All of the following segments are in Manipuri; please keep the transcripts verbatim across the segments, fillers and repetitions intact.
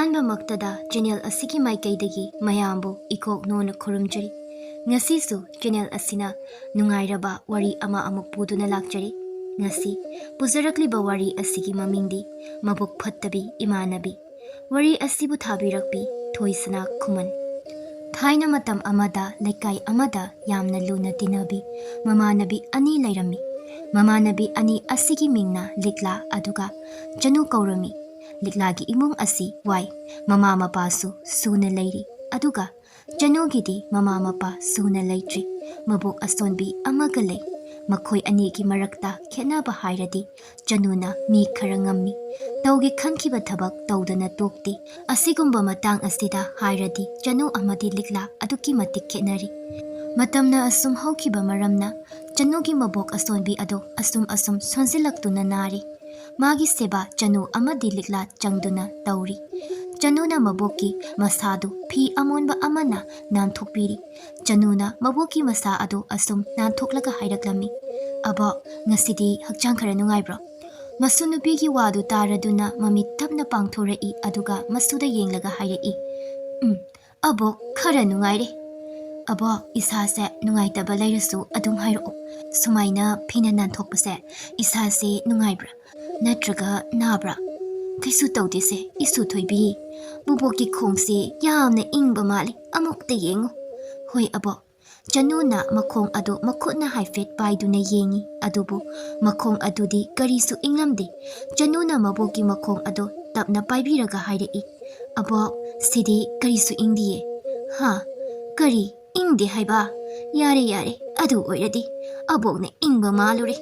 ꯑꯍꯥꯟꯕꯃꯛꯇꯗ channel ꯑꯁꯤꯒꯤ ꯃꯥꯏꯀꯩꯗꯒꯤ ꯃꯌꯥꯝꯕꯨ ꯏꯀꯣꯛ ꯅꯣꯟꯅ ꯈꯨꯔꯨꯝꯖꯔꯤ꯫ ꯉꯁꯤꯁꯨ channel ꯑꯁꯤꯅ ꯅꯨꯡꯉꯥꯏꯔꯕ ꯋꯥꯔꯤ ꯑꯃ ꯑꯃꯨꯛ ꯄꯨꯗꯨꯅ ꯂꯥꯛꯆꯔꯤ꯫ ꯉꯁꯤ ꯄꯨꯖꯔꯛꯂꯤꯕ ꯋꯥꯔꯤ ꯑꯁꯤꯒꯤ ꯃꯃꯤꯡꯗꯤ ꯃꯕꯨꯛ ꯐꯠꯇꯕꯤ ꯏꯃꯥꯟꯅꯕꯤ꯫ ꯋꯥꯔꯤ ꯑꯁꯤꯕꯨ ꯊꯥꯕꯤꯔꯛꯄꯤ ꯊꯣꯏꯁꯅꯥ ꯈꯨꯃꯟ꯫ ꯊꯥꯏꯅ ꯃꯇꯝ ꯑꯃꯗ ꯂꯩꯀꯥꯏ ꯑꯃꯗ ꯌꯥꯝꯅ ꯂꯨꯅ ꯇꯤꯟꯅꯕꯤ ꯃꯃꯥꯟꯅꯕꯤ ꯑꯅꯤ ꯂꯩꯔꯝꯃꯤ꯫ ꯃꯃꯥꯟꯅꯕꯤ ꯑꯅꯤ ꯑꯁꯤꯒꯤ ꯃꯤꯡꯅ ꯂꯤꯛꯂꯥ ꯑꯗꯨꯒ ꯆꯅꯨ ꯀꯧꯔꯝꯃꯤ꯫ ꯂꯤꯛꯂꯥꯒꯤ ꯏꯃꯨꯡ ꯑꯁꯤ ꯋꯥꯏ, ꯃꯃꯥ ꯃꯄꯥꯁꯨ ꯁꯨꯅ ꯂꯩꯔꯤ, ꯑꯗꯨꯒ ꯆꯅꯨꯒꯤꯗꯤ ꯃꯃꯥ ꯃꯄꯥ ꯁꯨꯅ ꯂꯩꯇ꯭ꯔꯤ, ꯃꯕꯣꯛ ꯑꯁꯣꯟꯕꯤ ꯑꯃꯒ ꯂꯩ꯫ ꯃꯈꯣꯏ ꯑꯅꯤꯒꯤ ꯃꯔꯛꯇ ꯈꯦꯠꯅꯕ ꯍꯥꯏꯔꯗꯤ ꯆꯅꯨꯅ ꯃꯤ ꯈꯔ ꯉꯝꯃꯤ, ꯇꯧꯒꯦ ꯈꯟꯈꯤꯕ ꯊꯕꯛ ꯇꯧꯗꯅ ꯇꯣꯛꯇꯦ꯫ ꯑꯁꯤꯒꯨꯝꯕ ꯃꯇꯥꯡ ꯑꯁꯤꯗ ꯍꯥꯏꯔꯗꯤ ꯆꯅꯨ ꯑꯃꯗꯤ ꯂꯤꯛꯂꯥ ꯑꯗꯨꯛꯀꯤ ꯃꯇꯤꯛ ꯈꯦꯠꯅꯔꯤ꯫ ꯃꯇꯝꯅ ꯑꯁꯨꯝ ꯍꯧꯈꯤꯕ ꯃꯔꯝꯅ ꯆꯅꯨꯒꯤ ꯃꯕꯣꯛ ꯑꯁꯣꯟꯕꯤ ꯑꯗꯣ ꯑꯁꯨꯝ ꯑꯁꯨꯝ ꯁꯣꯟꯖꯤꯜꯂꯛꯇꯨꯅ ꯅꯥꯔꯤ꯫ ꯃꯥꯒꯤ ꯁꯦꯕꯥ ꯆꯅꯨ ꯑꯃꯗꯤ ꯂꯤꯛꯂꯥ ꯆꯪꯗꯨꯅ ꯇꯧꯔꯤ꯫ ꯆꯅꯨꯅ ꯃꯕꯣꯛꯀꯤ ꯃꯁꯥꯗꯨ ꯐꯤ ꯑꯃꯣꯟꯕ ꯑꯃꯅ ꯅꯥꯟꯊꯣꯛꯄꯤꯔꯤ꯫ ꯆꯅꯨꯅ ꯃꯕꯣꯛꯀꯤ ꯃꯁꯥ ꯑꯗꯨ ꯑꯁꯨꯝ ꯅꯥꯟꯊꯣꯛꯂꯒ ꯍꯥꯏꯔꯛꯂꯝꯃꯤ, "ꯑꯕꯣꯛ, ꯉꯁꯤꯗꯤ ꯍꯛꯆꯥꯡ ꯈꯔ ꯅꯨꯡꯉꯥꯏꯕ꯭ꯔꯣ?" ꯃꯁꯨ ꯅꯨꯄꯤꯒꯤ ꯋꯥꯗꯨ ꯇꯥꯔꯗꯨꯅ ꯃꯃꯤꯠ ꯇꯞꯅ ꯄꯥꯡꯊꯣꯔꯛꯏ, ꯑꯗꯨꯒ ꯃꯁꯨꯗ ꯌꯦꯡꯂꯒ ꯍꯥꯏꯔꯛꯏ, "ꯎꯝ, ꯑꯕꯣꯛ, ꯈꯔ ꯅꯨꯡꯉꯥꯏꯔꯦ꯫ ꯑꯕꯣꯛ, ꯏꯁꯥꯁꯦ ꯅꯨꯡꯉꯥꯏꯇꯕ ꯂꯩꯔꯁꯨ ꯑꯗꯨꯝ ꯍꯥꯏꯔꯛꯑꯣ꯫ ꯁꯨꯃꯥꯏꯅ ꯐꯤꯅ ꯅꯥꯟꯊꯣꯛꯄꯁꯦ ꯏꯁꯥꯁꯦ ꯅꯨꯡꯉꯥꯏꯕ꯭ꯔꯥ? ꯅꯠꯇ꯭ꯔꯒ ꯅꯥꯕ꯭ꯔꯥ?" "ꯀꯩꯁꯨ ꯇꯧꯗꯦꯁꯦ, ꯏꯁꯨ ꯊꯣꯏꯕꯤ꯫ ꯕꯨꯕꯣꯛꯀꯤ ꯈꯣꯡꯁꯦ ꯌꯥꯝꯅ ꯏꯪꯕ ꯃꯥꯜꯂꯤ, ꯑꯃꯨꯛꯇ ꯌꯦꯡꯉꯨ꯫" "ꯍꯣꯏ, ꯑꯕꯣꯛ꯫" ꯆꯅꯨꯅ ꯃꯈꯣꯡ ꯑꯗꯨ ꯃꯈꯨꯠꯅ ꯍꯥꯏꯐꯦꯠ ꯄꯥꯏꯗꯨꯅ ꯌꯦꯡꯉꯤ, ꯑꯗꯨꯕꯨ ꯃꯈꯣꯡ ꯑꯗꯨꯗꯤ ꯀꯔꯤꯁꯨ ꯏꯪꯂꯝꯗꯦ꯫ ꯆꯅꯨꯅ ꯃꯕꯣꯛꯀꯤ ꯃꯈꯣꯡ ꯑꯗꯨ ꯇꯞꯅ ꯄꯥꯏꯕꯤꯔꯒ ꯍꯥꯏꯔꯛꯏ, "ꯑꯕꯣꯛ, ꯁꯤꯗꯤ ꯀꯔꯤꯁꯨ ꯏꯪꯗꯤꯌꯦ꯫" "ꯍꯥ? ꯀꯔꯤ ꯏꯪꯗꯦ ꯍꯥꯏꯕ? ꯌꯥꯔꯦ, ꯌꯥꯔꯦ, ꯑꯗꯨ ꯑꯣꯏꯔꯗꯤ ꯑꯕꯣꯛꯅ ꯏꯪꯕ ꯃꯥꯜꯂꯨꯔꯦ꯫"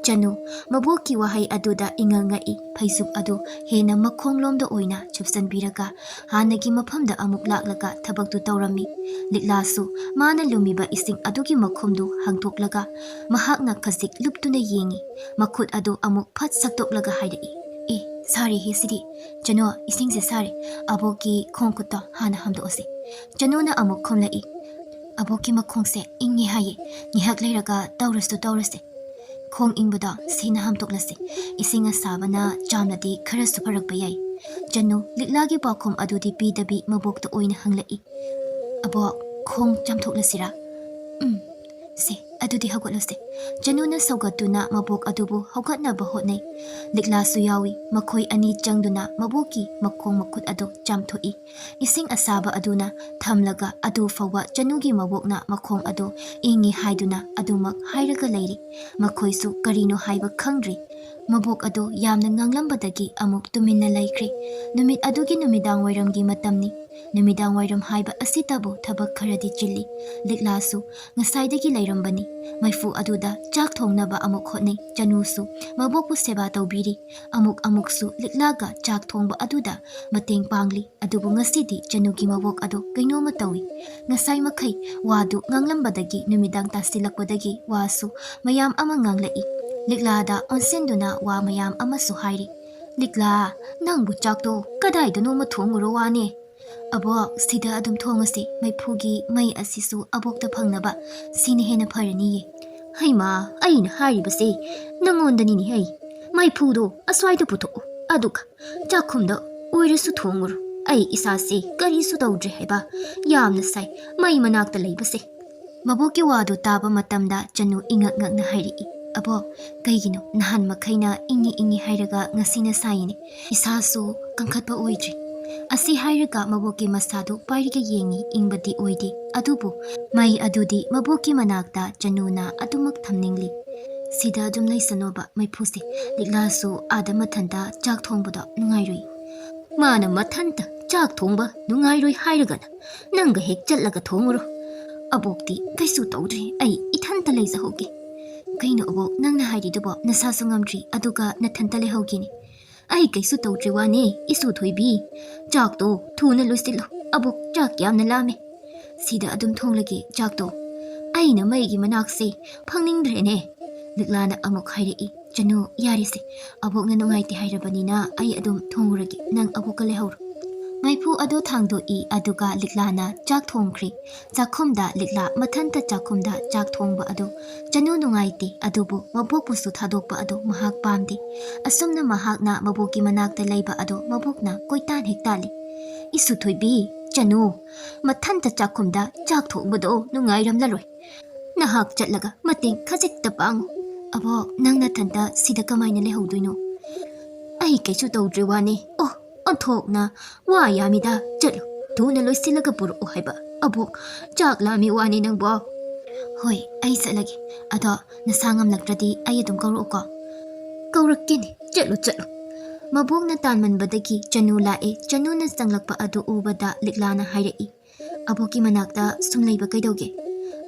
ꯆꯅꯨ ꯃꯕꯣꯛꯀꯤ ꯋꯥꯍꯩ ꯑꯗꯨꯗ ꯏꯉꯛ ꯉꯛꯏ꯫ ꯐꯩꯖꯨꯞ ꯑꯗꯨ ꯍꯦꯟꯅ ꯃꯈꯣꯡꯂꯣꯝꯗ ꯑꯣꯏꯅ ꯆꯨꯞꯁꯟꯕꯤꯔꯒ ꯍꯥꯟꯅꯒꯤ ꯃꯐꯝꯗ ꯑꯃꯨꯛ ꯂꯥꯛꯂꯒ ꯊꯕꯛꯇꯨ ꯇꯧꯔꯝꯃꯤ꯫ ꯂꯤꯛꯂꯥꯁꯨ ꯃꯥꯅ ꯂꯨꯝꯃꯤꯕ ꯏꯁꯤꯡ ꯑꯗꯨꯒꯤ ꯃꯈꯨꯝꯗꯨ ꯍꯥꯡꯗꯣꯛꯂꯒ ꯃꯍꯥꯛꯅ ꯈꯖꯤꯛ ꯂꯨꯞꯇꯨꯅ ꯌꯦꯡꯉꯤ꯫ ꯃꯈꯨꯠ ꯑꯗꯨ ꯑꯃꯨꯛ ꯐꯠ ꯁꯠꯇꯣꯛꯂꯒ ꯍꯥꯏꯔꯛꯏ, "ꯑꯦ, ꯁꯥꯔꯦꯍꯦ ꯁꯤꯗꯤ꯫ ꯆꯅꯨ, ꯏꯁꯤꯡꯁꯦ ꯁꯥꯔꯦ꯫ ꯑꯕꯣꯛꯀꯤ ꯈꯣꯡ ꯈꯨꯠꯇꯣ ꯍꯥꯟꯅ ꯍꯥꯝꯗꯣꯛꯑꯁꯤ꯫" ꯆꯅꯨꯅ ꯑꯃꯨꯛ ꯈꯨꯝꯂꯛꯏ, "ꯑꯕꯣꯛꯀꯤ ꯃꯈꯣꯡꯁꯦ ꯏꯪꯉꯦ ꯍꯥꯏꯌꯦ꯫ ꯉꯥꯏꯍꯥꯛ ꯂꯩꯔꯒ ꯇꯧꯔꯁꯨ ꯇꯧꯔꯁꯦ꯫ ꯈꯣꯡ ꯏꯪꯕꯗꯣ ꯁꯤꯅ ꯍꯥꯝꯗꯣꯛꯂꯁꯦ꯫ ꯏꯁꯤꯡ ꯑꯁꯥꯕꯅ ꯆꯥꯝꯂꯗꯤ ꯈꯔꯁꯨ ꯐꯔꯛꯄ ꯌꯥꯏ꯫ ꯆꯅꯨ ꯂꯤꯛꯂꯥꯒꯤ ꯄꯥꯎꯈꯨꯝ ꯑꯗꯨꯗꯤ ꯄꯤꯗꯕꯤ ꯃꯕꯣꯛꯇ ꯑꯣꯏꯅ ꯍꯪꯂꯛꯏ꯫ "ꯑꯕꯣꯛ, ꯈꯣꯡ ꯆꯥꯝꯊꯣꯛꯂꯁꯤꯔꯥ?" "ꯎꯝ, ꯁꯦ, ꯑꯗꯨꯗꯤ ꯍꯧꯒꯠꯂꯣꯁꯦ꯫" ꯆꯅꯨꯅ ꯁꯧꯒꯠꯇꯨꯅ ꯃꯕꯣꯛ ꯑꯗꯨꯕꯨ ꯍꯧꯒꯠꯅꯕ ꯍꯣꯠꯅꯩ꯫ ꯂꯤꯛꯂꯥꯁꯨ ꯌꯥꯎꯏ꯫ ꯃꯈꯣꯏ ꯑꯅꯤ ꯆꯪꯗꯨꯅ ꯃꯕꯣꯛꯀꯤ ꯃꯈꯣꯡ ꯃꯈꯨꯠ ꯑꯗꯨ ꯆꯥꯝꯊꯣꯛꯏ꯫ ꯏꯁꯤꯡ ꯑꯁꯥꯕ ꯑꯗꯨꯅ ꯊꯝꯂꯒ ꯑꯗꯨ ꯐꯥꯎꯕ ꯆꯅꯨꯒꯤ ꯃꯕꯣꯛꯅ ꯃꯈꯣꯡ ꯑꯗꯨ ꯏꯪꯉꯤ ꯍꯥꯏꯗꯨꯅ ꯑꯗꯨꯃꯛ ꯍꯥꯏꯔꯒ ꯂꯩꯔꯤ꯫ ꯃꯈꯣꯏꯁꯨ ꯀꯔꯤꯅꯣ ꯍꯥꯏꯕ ꯈꯪꯗ꯭ꯔꯤ꯫ ꯃꯕꯣꯛ ꯑꯗꯨ ꯌꯥꯝꯅ ꯉꯥꯡꯂꯝꯕꯗꯒꯤ ꯑꯃꯨꯛ ꯇꯨꯃꯤꯟꯅ ꯂꯩꯈ꯭ꯔꯦ꯫ ꯅꯨꯃꯤꯠ ꯑꯗꯨꯒꯤ ꯅꯨꯃꯤꯗꯥꯡ ꯋꯥꯏꯔꯝꯒꯤ ꯃꯇꯝꯅꯤ꯫ ꯅꯨꯃꯤꯗꯥꯡ ꯋꯥꯏꯔꯝ ꯍꯥꯏꯕ ꯑꯁꯤꯇꯕꯨ ꯊꯕꯛ ꯈꯔꯗꯤ ꯆꯤꯜꯂꯤ꯫ ꯂꯤꯛꯂꯥꯁꯨ ꯉꯁꯥꯏꯗꯒꯤ ꯂꯩꯔꯝꯕꯅꯤ꯫ ꯃꯩꯐꯨ ꯑꯗꯨꯗ ꯆꯥꯛ ꯊꯣꯡꯅꯕ ꯑꯃꯨꯛ ꯍꯣꯠꯅꯩ꯫ ꯆꯅꯨꯁꯨ ꯃꯕꯣꯛꯄꯨ ꯁꯦꯕꯥ ꯇꯧꯕꯤꯔꯤ꯫ ꯑꯃꯨꯛ ꯑꯃꯨꯛꯁꯨ ꯂꯤꯛꯂꯥꯒ ꯆꯥꯛ ꯊꯣꯡꯕ ꯑꯗꯨꯗ ꯃꯇꯦꯡ ꯄꯥꯡꯂꯤ꯫ ꯑꯗꯨꯕꯨ ꯉꯁꯤꯗꯤ ꯆꯅꯨꯒꯤ ꯃꯕꯣꯛ ꯑꯗꯨ ꯀꯩꯅꯣꯝꯃ ꯇꯧꯏ꯫ ꯉꯁꯥꯏ ꯃꯈꯩ ꯋꯥꯗꯨ ꯉꯥꯡꯂꯝꯕꯗꯒꯤ ꯅꯨꯃꯤꯗꯥꯡ ꯇꯥꯁꯤꯜꯂꯛꯄꯗꯒꯤ ꯋꯥꯁꯨ ꯃꯌꯥꯝ ꯑꯃ ꯉꯥꯡꯂꯛꯏ꯫ ꯂꯤꯛꯂꯥꯗ ꯑꯣꯟꯁꯤꯟꯗꯨꯅ ꯋꯥ ꯃꯌꯥꯝ ꯑꯃꯁꯨ ꯍꯥꯏꯔꯤ꯫ "ꯂꯤꯛꯂꯥ, ꯅꯪꯕꯨ ꯆꯥꯛꯇꯣ ꯀꯗꯥꯏꯗꯅꯣꯃ ꯊꯣꯡꯉꯨꯔꯣ ꯋꯥꯅꯦ꯫" "ꯑꯕꯣꯛ, ꯁꯤꯗ ꯑꯗꯨꯝ ꯊꯣꯡꯉꯁꯤ꯫ ꯃꯩꯐꯨꯒꯤ ꯃꯩ ꯑꯁꯤꯁꯨ ꯑꯕꯣꯛꯇ ꯐꯪꯅꯕ ꯁꯤꯅ ꯍꯦꯟꯅ ꯐꯔꯅꯤꯌꯦ꯫" "ꯍꯩꯃꯥ, ꯑꯩꯅ ꯍꯥꯏꯔꯤꯕꯁꯦ ꯅꯪꯉꯣꯟꯗꯅꯤꯅꯦ ꯍꯩ꯫ ꯃꯩꯐꯨꯗꯣ ꯑꯁ꯭ꯋꯥꯏꯗ ꯄꯨꯊꯣꯛꯎ, ꯑꯗꯨꯒ ꯆꯥꯛꯈꯨꯝꯗ ꯑꯣꯏꯔꯁꯨ ꯊꯣꯡꯉꯨꯔꯣ꯫ ꯑꯩ ꯏꯁꯥꯁꯦ ꯀꯔꯤꯁꯨ ꯇꯧꯗ꯭ꯔꯦ ꯍꯥꯏꯕ꯫ ꯌꯥꯝꯅ ꯁꯥꯏ꯫ ꯃꯩ ꯃꯅꯥꯛꯇ ꯂꯩꯕꯁꯦ꯫" ꯃꯕꯣꯛꯀꯤ ꯋꯥꯗꯨ ꯇꯥꯕ ꯃꯇꯝꯗ ꯆꯅꯨ ꯏꯉꯛ ꯉꯛꯅ ꯍꯥꯏꯔꯛꯏ, "ꯑꯕꯣꯛ, ꯀꯩꯒꯤꯅꯣ ꯅꯍꯥꯟ ꯃꯈꯩꯅ ꯏꯪꯉꯤ ꯏꯪꯉꯤ ꯍꯥꯏꯔꯒ ꯉꯁꯤꯅ ꯁꯥꯏꯅꯦ? ꯏꯁꯥꯁꯨ ꯀꯟꯈꯠꯄ ꯑꯣꯏꯗ꯭ꯔꯤ꯫" ꯑꯁꯤ ꯍꯥꯏꯔꯒ ꯃꯕꯣꯛꯀꯤ ꯃꯁꯥꯗꯨ ꯄꯥꯏꯔꯒ ꯌꯦꯡꯉꯤ, ꯏꯪꯕꯗꯤ ꯑꯣꯏꯗꯦ꯫ ꯑꯗꯨꯕꯨ ꯃꯩ ꯑꯗꯨꯗꯤ ꯃꯕꯣꯛꯀꯤ ꯃꯅꯥꯛꯇ ꯆꯅꯨꯅ ꯑꯗꯨꯃꯛ ꯊꯝꯅꯤꯡꯂꯤ꯫ "ꯁꯤꯗ ꯑꯗꯨꯝ ꯂꯩꯁꯅꯣꯕ ꯃꯩꯐꯨꯁꯦ꯫ ꯂꯤꯛꯂꯥꯁꯨ ꯑꯥꯗ ꯃꯊꯟꯇ ꯆꯥꯛ ꯊꯣꯡꯕꯗꯣ ꯅꯨꯡꯉꯥꯏꯔꯣꯏ꯫" "ꯃꯥꯅ ꯃꯊꯟꯇ ꯆꯥꯛ ꯊꯣꯡꯕ ꯅꯨꯡꯉꯥꯏꯔꯣꯏ ꯍꯥꯏꯔꯒꯅ ꯅꯪꯒ ꯍꯦꯛ ꯆꯠꯂꯒ ꯊꯣꯡꯉꯨꯔꯣ꯫ ꯑꯕꯣꯛꯇꯤ ꯀꯩꯁꯨ ꯇꯧꯗ꯭ꯔꯦ, ꯑꯩ ꯏꯊꯟꯇ ꯂꯩꯖꯍꯧꯒꯦ꯫" "ꯀꯩꯅꯣ ꯑꯕꯣꯛ, ꯅꯪꯅ ꯍꯥꯏꯔꯤꯗꯨꯕꯣ? ꯅꯁꯥꯁꯨ ꯉꯝꯗ꯭ꯔꯤ, ꯑꯗꯨꯒ ꯅꯊꯟꯇ ꯂꯩꯍꯧꯒꯦꯅꯦ?" "ꯑꯩ ꯀꯩꯁꯨ ꯇꯧꯗ꯭ꯔꯤ ꯋꯥꯅꯦ, ꯏꯁꯨ ꯊꯣꯏꯕꯤ꯫ ꯆꯥꯛꯇꯣ ꯊꯨꯅ ꯂꯣꯏꯁꯤꯜꯂꯣ, ꯑꯕꯣꯛ ꯆꯥꯛ ꯌꯥꯝꯅ ꯂꯥꯝꯃꯦ꯫" "ꯁꯤꯗ ꯑꯗꯨꯝ ꯊꯣꯡꯂꯒꯦ ꯆꯥꯛꯇꯣ꯫ ꯑꯩꯅ ꯃꯩꯒꯤ ꯃꯅꯥꯛꯁꯦ ꯐꯪꯅꯤꯡꯗ꯭ꯔꯦꯅꯦ꯫" ꯂꯤꯛꯂꯥꯅ ꯑꯃꯨꯛ ꯍꯥꯏꯔꯛꯏ꯫ "ꯆꯅꯨ, ꯌꯥꯔꯦꯁꯦ, ꯑꯕꯣꯛꯅ ꯅꯨꯡꯉꯥꯏꯇꯦ ꯍꯥꯏꯔꯕꯅꯤꯅ ꯑꯩ ꯑꯗꯨꯝ ꯊꯣꯡꯉꯨꯔꯒꯦ, ꯅꯪ ꯑꯕꯣꯛꯀ ꯂꯩꯍꯧꯔꯣ꯫" ꯃꯩꯐꯨ ꯑꯗꯨ ꯊꯥꯡꯗꯣꯛꯏ, ꯑꯗꯨꯒ ꯂꯤꯛꯂꯥꯅ ꯆꯥꯛ ꯊꯣꯡꯈ꯭ꯔꯤ꯫ ꯆꯥꯛꯈꯨꯝꯗ ꯂꯤꯛꯂꯥ ꯃꯊꯟꯇ ꯆꯥꯛꯈꯨꯝꯗ ꯆꯥꯛ ꯊꯣꯡꯕ ꯑꯗꯨ ꯆꯅꯨ ꯅꯨꯡꯉꯥꯏꯇꯦ, ꯑꯗꯨꯕꯨ ꯃꯕꯣꯛꯄꯨꯁꯨ ꯊꯥꯗꯣꯛꯄ ꯑꯗꯨ ꯃꯍꯥꯛ ꯄꯥꯝꯗꯦ꯫ ꯑꯁꯨꯝꯅ ꯃꯍꯥꯛꯅ ꯃꯕꯣꯛꯀꯤ ꯃꯅꯥꯛꯇ ꯂꯩꯕ ꯑꯗꯨ ꯃꯕꯣꯛꯅ ꯀꯣꯏꯇꯥꯟ ꯍꯦꯛ ꯇꯥꯜꯂꯤ꯫ "ꯏꯁꯨ ꯊꯣꯏꯕꯤ, ꯆꯅꯨ, ꯃꯊꯟꯇ ꯆꯥꯛꯈꯨꯝꯗ ꯆꯥꯛ ꯊꯣꯡꯕꯗꯣ ꯅꯨꯡꯉꯥꯏꯔꯝꯂꯔꯣꯏ꯫ ꯅꯍꯥꯛ ꯆꯠꯂꯒ ꯃꯇꯦꯡ ꯈꯖꯤꯛꯇ ꯄꯥꯡꯉꯨ꯫" "ꯑꯕꯣꯛ, ꯅꯪ ꯅꯊꯟꯇ ꯁꯤꯗ ꯀꯃꯥꯏꯅ ꯂꯩꯍꯧꯗꯣꯏꯅꯣ?" "ꯑꯩ ꯀꯩꯁꯨ ꯇꯧꯗ꯭ꯔꯤ ꯋꯥꯅꯤ꯫ ꯑꯣ, ꯑꯣꯟꯊꯣꯛꯅ ꯋꯥ ꯌꯥꯝꯃꯤꯗ꯫ ꯆꯠꯂꯨ, ꯊꯨꯅ ꯂꯣꯏꯁꯤꯜꯂꯒ ꯄꯨꯔꯛꯎ ꯍꯥꯏꯕ꯫ ꯑꯕꯣꯛ, ꯆꯥꯛ ꯂꯥꯝꯃꯤ ꯋꯥꯅꯤ ꯅꯪꯕꯣ꯫" "ꯍꯣꯏ, ꯑꯩ ꯆꯠꯂꯒꯦ꯫ ꯑꯗꯣ ꯅꯁꯥ ꯉꯝꯂꯛꯇ꯭ꯔꯗꯤ ꯑꯩ ꯑꯗꯨꯝ ꯀꯧꯔꯛꯎꯀꯣ꯫" "ꯀꯧꯔꯛꯀꯦꯅꯦ, ꯆꯠꯂꯨ, ꯆꯠꯂꯨ꯫" ꯃꯕꯣꯛꯅ ꯇꯥꯟꯃꯟꯕꯗꯒꯤ ꯆꯅꯨ ꯂꯥꯛꯑꯦ꯫ ꯆꯅꯨꯅ ꯆꯪꯂꯛꯄ ꯑꯗꯨ ꯎꯕꯗ ꯂꯤꯛꯂꯥꯅ ꯍꯥꯏꯔꯛꯏ, "ꯑꯕꯣꯛꯀꯤ ꯃꯅꯥꯛꯇ ꯁꯨꯝ ꯂꯩꯕ ꯀꯩꯗꯧꯒꯦ?"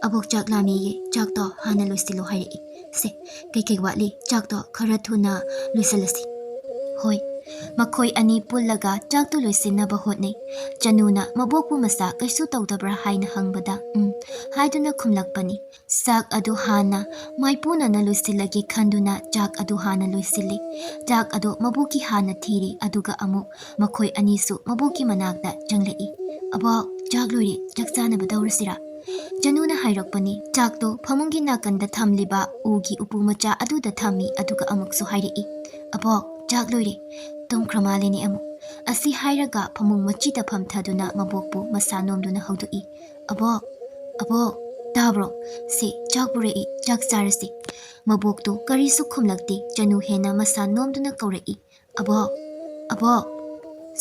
"ꯑꯕꯣꯛ ꯆꯥꯛ ꯂꯥꯝꯃꯦꯌꯦ, ꯆꯥꯛꯇꯣ ꯍꯥꯟꯅ ꯂꯣꯏꯁꯤꯜꯂꯣ ꯍꯥꯏꯔꯛꯏ꯫" "ꯁꯦ, ꯀꯩꯀꯩ ꯋꯥꯠꯂꯤ? ꯆꯥꯛꯇꯣ ꯈꯔ ꯊꯨꯅ ꯂꯣꯏꯁꯤꯜꯂꯁꯤ꯫" "ꯍꯣꯏ꯫" ꯃꯈꯣꯏ ꯑꯅꯤ ꯄꯨꯜꯂꯒ ꯆꯥꯛꯇꯨ ꯂꯣꯏꯁꯤꯟꯅꯕ ꯍꯣꯠꯅꯩ꯫ ꯆꯅꯨꯅ ꯃꯕꯣꯛꯄꯨ ꯃꯁꯥ ꯀꯩꯁꯨ ꯇꯧꯗꯕ꯭ꯔꯥ ꯍꯥꯏꯅ ꯍꯪꯕꯗ "ꯎꯝ" ꯍꯥꯏꯗꯨꯅ ꯈꯨꯝꯂꯛꯄꯅꯤ꯫ ꯆꯥꯛ ꯑꯗꯨ ꯍꯥꯟꯅ ꯃꯥꯏꯄꯨꯅꯅ ꯂꯣꯏꯁꯤꯜꯂꯒꯦ ꯈꯟꯗꯨꯅ ꯆꯥꯛ ꯑꯗꯨ ꯍꯥꯟꯅ ꯂꯣꯏꯁꯤꯜꯂꯤ꯫ ꯆꯥꯛ ꯑꯗꯨ ꯃꯕꯣꯛꯀꯤ ꯍꯥꯟꯅ ꯊꯤꯔꯤ, ꯑꯗꯨꯒ ꯑꯃꯨꯛ ꯃꯈꯣꯏ ꯑꯅꯤꯁꯨ ꯃꯕꯣꯛꯀꯤ ꯃꯅꯥꯛꯇ ꯆꯪꯂꯛꯏ꯫ "ꯑꯕꯣꯛ, ꯆꯥꯛ ꯂꯣꯏꯔꯦ, ꯆꯥꯛ ꯆꯥꯅꯕ ꯇꯧꯔꯁꯤꯔꯥ?" ꯆꯅꯨꯅ ꯍꯥꯏꯔꯛꯄꯅꯤ꯫ ꯆꯥꯛꯇꯣ ꯐꯃꯨꯡꯒꯤ ꯅꯥꯀꯟꯗ ꯊꯝꯂꯤꯕ ꯎꯒꯤ ꯎꯄꯨ ꯃꯆꯥ ꯑꯗꯨꯗ ꯊꯝꯃꯤ, ꯑꯗꯨꯒ ꯑꯃꯨꯛꯁꯨ ꯍꯥꯏꯔꯛꯏ, "ꯑꯕꯣꯛ, ꯆꯥꯛ ꯂꯣꯏꯔꯦ, ꯇꯨꯝꯈ꯭ꯔ ꯃꯥꯜꯂꯦꯅꯦ ꯑꯃꯨꯛ꯫" ꯑꯁꯤ ꯍꯥꯏꯔꯒ ꯐꯃꯨꯡ ꯃꯆꯤꯗ ꯐꯝꯊꯗꯨꯅ ꯃꯕꯣꯛꯄꯨ ꯃꯁꯥ ꯅꯣꯝꯗꯨꯅ ꯍꯧꯗꯣꯛꯏ꯫ "ꯑꯕꯣꯛ, ꯑꯕꯣꯛ, ꯇꯥꯕ꯭ꯔꯣ? ꯁꯦ, ꯆꯥꯛ ꯄꯨꯔꯛꯏ, ꯆꯥꯛ ꯆꯥꯔꯁꯤ꯫" ꯃꯕꯣꯛꯇꯨ ꯀꯔꯤꯁꯨ ꯈꯨꯝꯂꯛꯇꯦ꯫ ꯆꯅꯨ ꯍꯦꯟꯅ ꯃꯁꯥ ꯅꯣꯝꯗꯨꯅ ꯀꯧꯔꯛꯏ, "ꯑꯕꯣꯛ, ꯑꯕꯣꯛ!"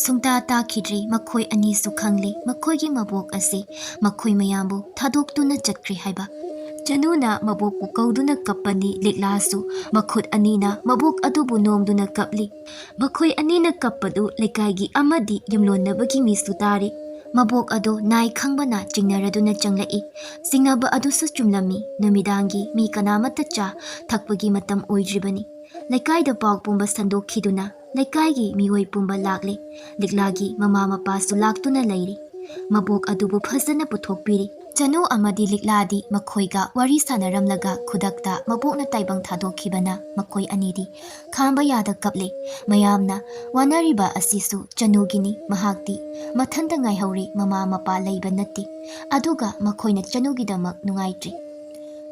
ꯁꯨꯡꯇꯥ ꯇꯥꯈꯤꯗ꯭ꯔꯤ꯫ ꯃꯈꯣꯏ ꯑꯅꯤꯁꯨ ꯈꯪꯂꯦ, ꯃꯈꯣꯏꯒꯤ ꯃꯕꯣꯛ ꯑꯁꯤ ꯃꯈꯣꯏ ꯃꯌꯥꯝꯕꯨ ꯊꯥꯗꯣꯛꯇꯨꯅ ꯆꯠꯈ꯭ꯔꯦ ꯍꯥꯏꯕ꯫ ꯆꯅꯨꯅ ꯃꯕꯣꯛꯄꯨ ꯀꯧꯗꯨꯅ ꯀꯞꯄꯅꯤ꯫ ꯂꯤꯛꯂꯥꯁꯨ ꯃꯈꯨꯠ ꯑꯅꯤꯅ ꯃꯕꯣꯛ ꯑꯗꯨꯕꯨ ꯅꯣꯝꯗꯨꯅ ꯀꯞꯂꯤ꯫ ꯃꯈꯣꯏ ꯑꯅꯤꯅ ꯀꯞꯄꯗꯨ ꯂꯩꯀꯥꯏꯒꯤ ꯑꯃꯗꯤ ꯌꯨꯝꯂꯣꯟꯅꯕꯒꯤ ꯃꯤꯁꯨ ꯇꯥꯔꯤ꯫ ꯃꯕꯣꯛ ꯑꯗꯨ ꯅꯥꯏ ꯈꯪꯕꯅ ꯆꯤꯡꯅꯔꯗꯨꯅ ꯆꯪꯂꯛꯏ꯫ ꯆꯤꯡꯅꯕ ꯑꯗꯨꯁꯨ ꯆꯨꯝꯂꯝꯃꯤ꯫ ꯅꯨꯃꯤꯗꯥꯡꯒꯤ ꯃꯤ ꯀꯅꯥꯃꯠꯇ ꯆꯥ ꯊꯛꯄꯒꯤ ꯃꯇꯝ ꯑꯣꯏꯗ꯭ꯔꯤꯕꯅꯤ꯫ ꯂꯩꯀꯥꯏꯗ ꯄꯥꯎ ꯄꯨꯝꯕ ꯁꯟꯗꯣꯛꯈꯤꯗꯨꯅ ꯂꯩꯀꯥꯏꯒꯤ ꯃꯤꯑꯣꯏ ꯄꯨꯝꯕ ꯂꯥꯛꯂꯦ꯫ ꯂꯤꯛꯂꯥꯒꯤ ꯃꯃꯥ ꯃꯄꯥꯁꯨ ꯂꯥꯛꯇꯨꯅ ꯂꯩꯔꯤ꯫ ꯃꯕꯣꯛ ꯑꯗꯨꯕꯨ ꯐꯖꯅ ꯄꯨꯊꯣꯛꯄꯤꯔꯤ꯫ ꯆꯅꯨ ꯑꯃꯗꯤ ꯂꯤꯛꯂꯥꯗꯤ ꯃꯈꯣꯏꯒ ꯋꯥꯔꯤ ꯁꯥꯟꯅꯔꯝꯂꯒ ꯈꯨꯗꯛꯇ ꯃꯕꯣꯛꯅ ꯇꯥꯏꯕꯪ ꯊꯥꯗꯣꯛꯈꯤꯕꯅ ꯃꯈꯣꯏ ꯑꯅꯤꯗꯤ ꯈꯥꯡꯕ ꯌꯥꯗ ꯀꯞꯂꯦ꯫ ꯃꯌꯥꯝꯅ ꯋꯥꯅꯔꯤꯕ ꯑꯁꯤꯁꯨ ꯆꯅꯨꯒꯤꯅꯤ꯫ ꯃꯍꯥꯛꯇꯤ ꯃꯊꯟꯇ ꯉꯥꯏꯍꯧꯔꯦ, ꯃꯃꯥ ꯃꯄꯥ ꯂꯩꯕ ꯅꯠꯇꯦ꯫ ꯑꯗꯨꯒ ꯃꯈꯣꯏꯅ ꯆꯅꯨꯒꯤꯗꯃꯛ ꯅꯨꯡꯉꯥꯏꯇ꯭ꯔꯤ꯫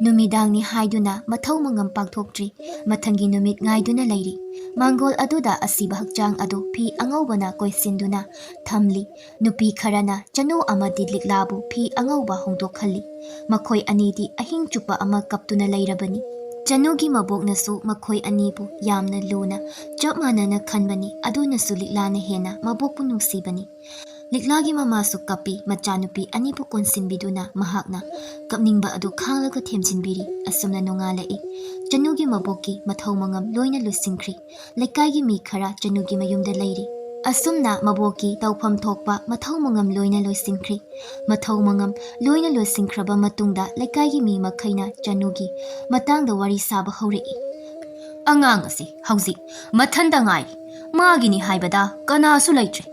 ꯅꯨꯃꯤꯗꯥꯡꯅꯤ ꯍꯥꯏꯗꯨꯅ ꯃꯊꯧ ꯃꯉꯝ ꯄꯥꯡꯊꯣꯛꯇ꯭ꯔꯤ꯫ ꯃꯊꯪꯒꯤ ꯅꯨꯃꯤꯠ ꯉꯥꯏꯗꯨꯅ ꯂꯩꯔꯤ꯫ ꯃꯥꯡꯒꯣꯜ ꯑꯗꯨꯗ ꯑꯁꯤꯕ ꯍꯛꯆꯥꯡ ꯑꯗꯨ ꯐꯤ ꯑꯉꯧꯕꯅ ꯀꯣꯏꯁꯤꯟꯗꯨꯅ ꯊꯝꯂꯤ꯫ ꯅꯨꯄꯤ ꯈꯔꯅ ꯆꯅꯨ ꯑꯃꯗꯤ ꯂꯤꯛꯂꯥꯕꯨ ꯐꯤ ꯑꯉꯧꯕ ꯍꯣꯡꯗꯣꯛꯍꯜꯂꯤ꯫ ꯃꯈꯣꯏ ꯑꯅꯤꯗꯤ ꯑꯍꯤꯡ ꯆꯨꯞꯄ ꯑꯃ ꯀꯞꯇꯨꯅ ꯂꯩꯔꯕꯅꯤ꯫ ꯆꯅꯨꯒꯤ ꯃꯕꯣꯛꯅꯁꯨ ꯃꯈꯣꯏ ꯑꯅꯤꯕꯨ ꯌꯥꯝꯅ ꯂꯨꯅ ꯆꯞ ꯃꯥꯟꯅꯅ ꯈꯟꯕꯅꯤ꯫ ꯑꯗꯨꯅꯁꯨ ꯂꯤꯛꯂꯥꯅ ꯍꯦꯟꯅ ꯃꯕꯣꯛꯄꯨ ꯅꯨꯡꯁꯤꯕꯅꯤ꯫ ꯂꯤꯛꯂꯥꯒꯤ ꯃꯃꯥꯁꯨ ꯀꯞꯄꯤ꯫ ꯃꯆꯥꯅꯨꯄꯤ ꯑꯅꯤꯕꯨ ꯀꯣꯟꯁꯤꯟꯕꯤꯗꯨꯅ ꯃꯍꯥꯛꯅ ꯀꯞꯅꯤꯡꯕ ꯑꯗꯨ ꯈꯥꯡꯂꯒ ꯊꯦꯝꯖꯤꯟꯕꯤꯔꯤ꯫ ꯑꯁꯨꯝꯅ ꯅꯣꯡꯉꯥꯜꯂꯛꯏ꯫ ꯆꯅꯨꯒꯤ ꯃꯕꯣꯛꯀꯤ ꯃꯊꯧ ꯃꯉꯝ ꯂꯣꯏꯅ ꯂꯣꯏꯁꯤꯟꯈ꯭ꯔꯤ꯫ ꯂꯩꯀꯥꯏꯒꯤ ꯃꯤ ꯈꯔ ꯆꯅꯨꯒꯤ ꯃꯌꯨꯝꯗ ꯂꯩꯔꯤ꯫ ꯑꯁꯨꯝꯅ ꯃꯕꯣꯛꯀꯤ ꯇꯧꯐꯝ ꯊꯣꯛꯄ ꯃꯊꯧ ꯃꯉꯝ ꯂꯣꯏꯅ ꯂꯣꯏꯁꯤꯟꯈ꯭ꯔꯤ꯫ ꯃꯊꯧ ꯃꯉꯝ ꯂꯣꯏꯅ ꯂꯣꯏꯁꯤꯟꯈ꯭ꯔꯕ ꯃꯇꯨꯡꯗ ꯂꯩꯀꯥꯏꯒꯤ ꯃꯤ ꯃꯈꯩꯅ ꯆꯅꯨꯒꯤ ꯃꯇꯥꯡꯗ ꯋꯥꯔꯤ ꯁꯥꯕ ꯍꯧꯔꯛꯏ꯫ "ꯑꯉꯥꯡ ꯑꯁꯤ ꯍꯧꯖꯤꯛ ꯃꯊꯟꯇ ꯉꯥꯏꯔꯤ꯫ ꯃꯥꯒꯤꯅꯤ ꯍꯥꯏꯕꯗ ꯀꯅꯥꯁꯨ ꯂꯩꯇ꯭ꯔꯦ꯫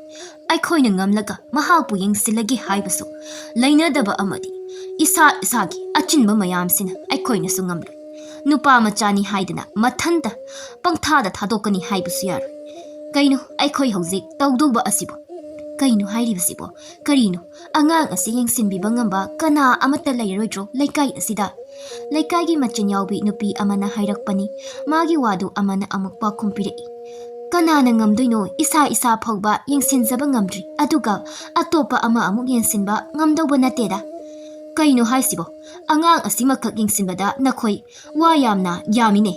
ꯑꯩꯈꯣꯏꯅ ꯉꯝꯂꯒ ꯃꯍꯥꯛꯄꯨ ꯌꯦꯡꯁꯤꯜꯂꯒꯦ ꯍꯥꯏꯕꯁꯨ ꯂꯩꯅꯗꯕ ꯑꯃꯗꯤ ꯏꯁꯥ ꯏꯁꯥꯒꯤ ꯑꯆꯤꯟꯕ ꯃꯌꯥꯝꯁꯤꯅ ꯑꯩꯈꯣꯏꯅꯁꯨ ꯉꯝꯂꯣꯏ꯫ ꯅꯨꯄꯥ ꯃꯆꯥꯅꯤ ꯍꯥꯏꯗꯅ ꯃꯊꯟꯇ ꯄꯪꯊꯥꯗ ꯊꯥꯗꯣꯛꯀꯅꯤ ꯍꯥꯏꯕꯁꯨ ꯌꯥꯔꯣꯏ꯫ ꯀꯩꯅꯣ ꯑꯩꯈꯣꯏ ꯍꯧꯖꯤꯛ ꯇꯧꯗꯧꯕ ꯑꯁꯤꯕꯣ? ꯀꯩꯅꯣ ꯍꯥꯏꯔꯤꯕꯁꯤꯕꯣ? ꯀꯔꯤꯅꯣ? ꯑꯉꯥꯡ ꯑꯁꯤ ꯌꯦꯡꯁꯤꯟꯕꯤꯕ ꯉꯝꯕ ꯀꯅꯥ ꯑꯃꯠꯇ ꯂꯩꯔꯔꯣꯏꯗ꯭ꯔꯣ ꯂꯩꯀꯥꯏ ꯑꯁꯤꯗ?" ꯂꯩꯀꯥꯏꯒꯤ ꯃꯆꯤꯟ ꯌꯥꯎꯕꯤ ꯅꯨꯄꯤ ꯑꯃꯅ ꯍꯥꯏꯔꯛꯄꯅꯤ꯫ ꯃꯥꯒꯤ ꯋꯥꯗꯨ ꯑꯃꯅ ꯑꯃꯨꯛ ꯄꯥꯎꯈꯨꯝ ꯄꯤꯔꯛꯏ꯫ "ꯀꯅꯥꯅ ꯉꯝꯗꯣꯏꯅꯣ? ꯏꯁꯥ ꯏꯁꯥ ꯐꯥꯎꯕ ꯌꯦꯡꯁꯤꯟꯖꯕ ꯉꯝꯗ꯭ꯔꯤ, ꯑꯗꯨꯒ ꯑꯇꯣꯞꯄ ꯑꯃ ꯑꯃꯨꯛ ꯌꯦꯡꯁꯤꯟꯕ ꯉꯝꯗꯧꯕ ꯅꯠꯇꯦꯗ꯫ ꯀꯩꯅꯣ ꯍꯥꯏꯁꯤꯕꯣ? ꯑꯉꯥꯡ ꯑꯁꯤꯃꯈꯛ ꯌꯦꯡꯁꯤꯟꯕꯗ ꯅꯈꯣꯏ ꯋꯥ ꯌꯥꯝꯅ ꯌꯥꯝꯃꯤꯅꯦ꯫"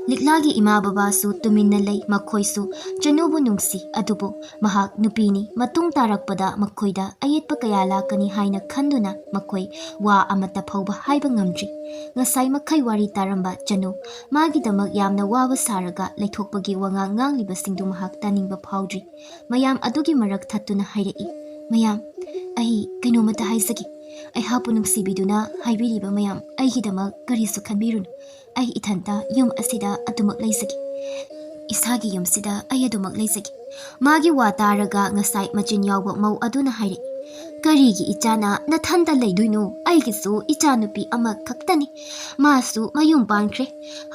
ꯂꯤꯛꯂꯥꯒꯤ ꯏꯃꯥ ꯕꯕꯥꯁꯨ ꯇꯨꯃꯤꯟꯅ ꯂꯩ꯫ ꯃꯈꯣꯏꯁꯨ ꯆꯅꯨꯕꯨ ꯅꯨꯡꯁꯤ, ꯑꯗꯨꯕꯨ ꯃꯍꯥꯛ ꯅꯨꯄꯤꯅꯤ꯫ ꯃꯇꯨꯡ ꯇꯥꯔꯛꯄꯗ ꯃꯈꯣꯏꯗ ꯑꯌꯦꯠꯄ ꯀꯌꯥ ꯂꯥꯛꯀꯅꯤ ꯍꯥꯏꯅ ꯈꯟꯗꯨꯅ ꯃꯈꯣꯏ ꯋꯥ ꯑꯃꯠꯇ ꯐꯥꯎꯕ ꯍꯥꯏꯕ ꯉꯝꯗ꯭ꯔꯤ꯫ ꯉꯁꯥꯏ ꯃꯈꯩ ꯋꯥꯔꯤ ꯇꯥꯔꯝꯕ ꯆꯅꯨ ꯃꯥꯒꯤꯗꯃꯛ ꯌꯥꯝꯅ ꯋꯥꯕ ꯁꯥꯔꯒ ꯂꯩꯊꯣꯛꯄꯒꯤ ꯋꯥꯉꯥꯡ ꯉꯥꯡꯂꯤꯕꯁꯤꯡꯗꯨ ꯃꯍꯥꯛ ꯇꯥꯅꯤꯡꯕ ꯐꯥꯎꯗ꯭ꯔꯤ꯫ ꯃꯌꯥꯝ ꯑꯗꯨꯒꯤ ꯃꯔꯛ ꯊꯠꯇꯨꯅ ꯍꯥꯏꯔꯛꯏ, "ꯃꯌꯥꯝ, ꯑꯩ ꯀꯩꯅꯣꯃꯇ ꯍꯥꯏꯖꯒꯦ꯫ ꯑꯩꯍꯥꯛꯄꯨ ꯅꯨꯡꯁꯤꯕꯤꯗꯨꯅ ꯍꯥꯏꯕꯤꯔꯤꯕ ꯃꯌꯥꯝ, ꯑꯩꯒꯤꯗꯃꯛ ꯀꯔꯤꯁꯨ ꯈꯟꯕꯤꯔꯨꯅꯨ꯫ ꯑꯩ ꯏꯊꯟꯇ ꯌꯨꯝ ꯑꯁꯤꯗ ꯑꯗꯨꯃꯛ ꯂꯩꯖꯒꯦ꯫ ꯏꯁꯥꯒꯤ ꯌꯨꯝꯁꯤꯗ ꯑꯩ ꯑꯗꯨꯃꯛ ꯂꯩꯖꯒꯦ꯫" ꯃꯥꯒꯤ ꯋꯥ ꯇꯥꯔꯒ ꯉꯁꯥꯏ ꯃꯆꯤꯟ ꯌꯥꯎꯕ ꯃꯧ ꯑꯗꯨꯅ ꯍꯥꯏꯔꯛꯏ, "ꯀꯔꯤꯒꯤ ꯏꯆꯥꯅ ꯅꯊꯟꯇ ꯂꯩꯗꯣꯏꯅꯣ? ꯑꯩꯒꯤꯁꯨ ꯏꯆꯥꯅꯨꯄꯤ ꯑꯃꯈꯛꯇꯅꯤ꯫ ꯃꯥꯁꯨ ꯃꯌꯨꯝ ꯄꯥꯟꯈ꯭ꯔꯦ꯫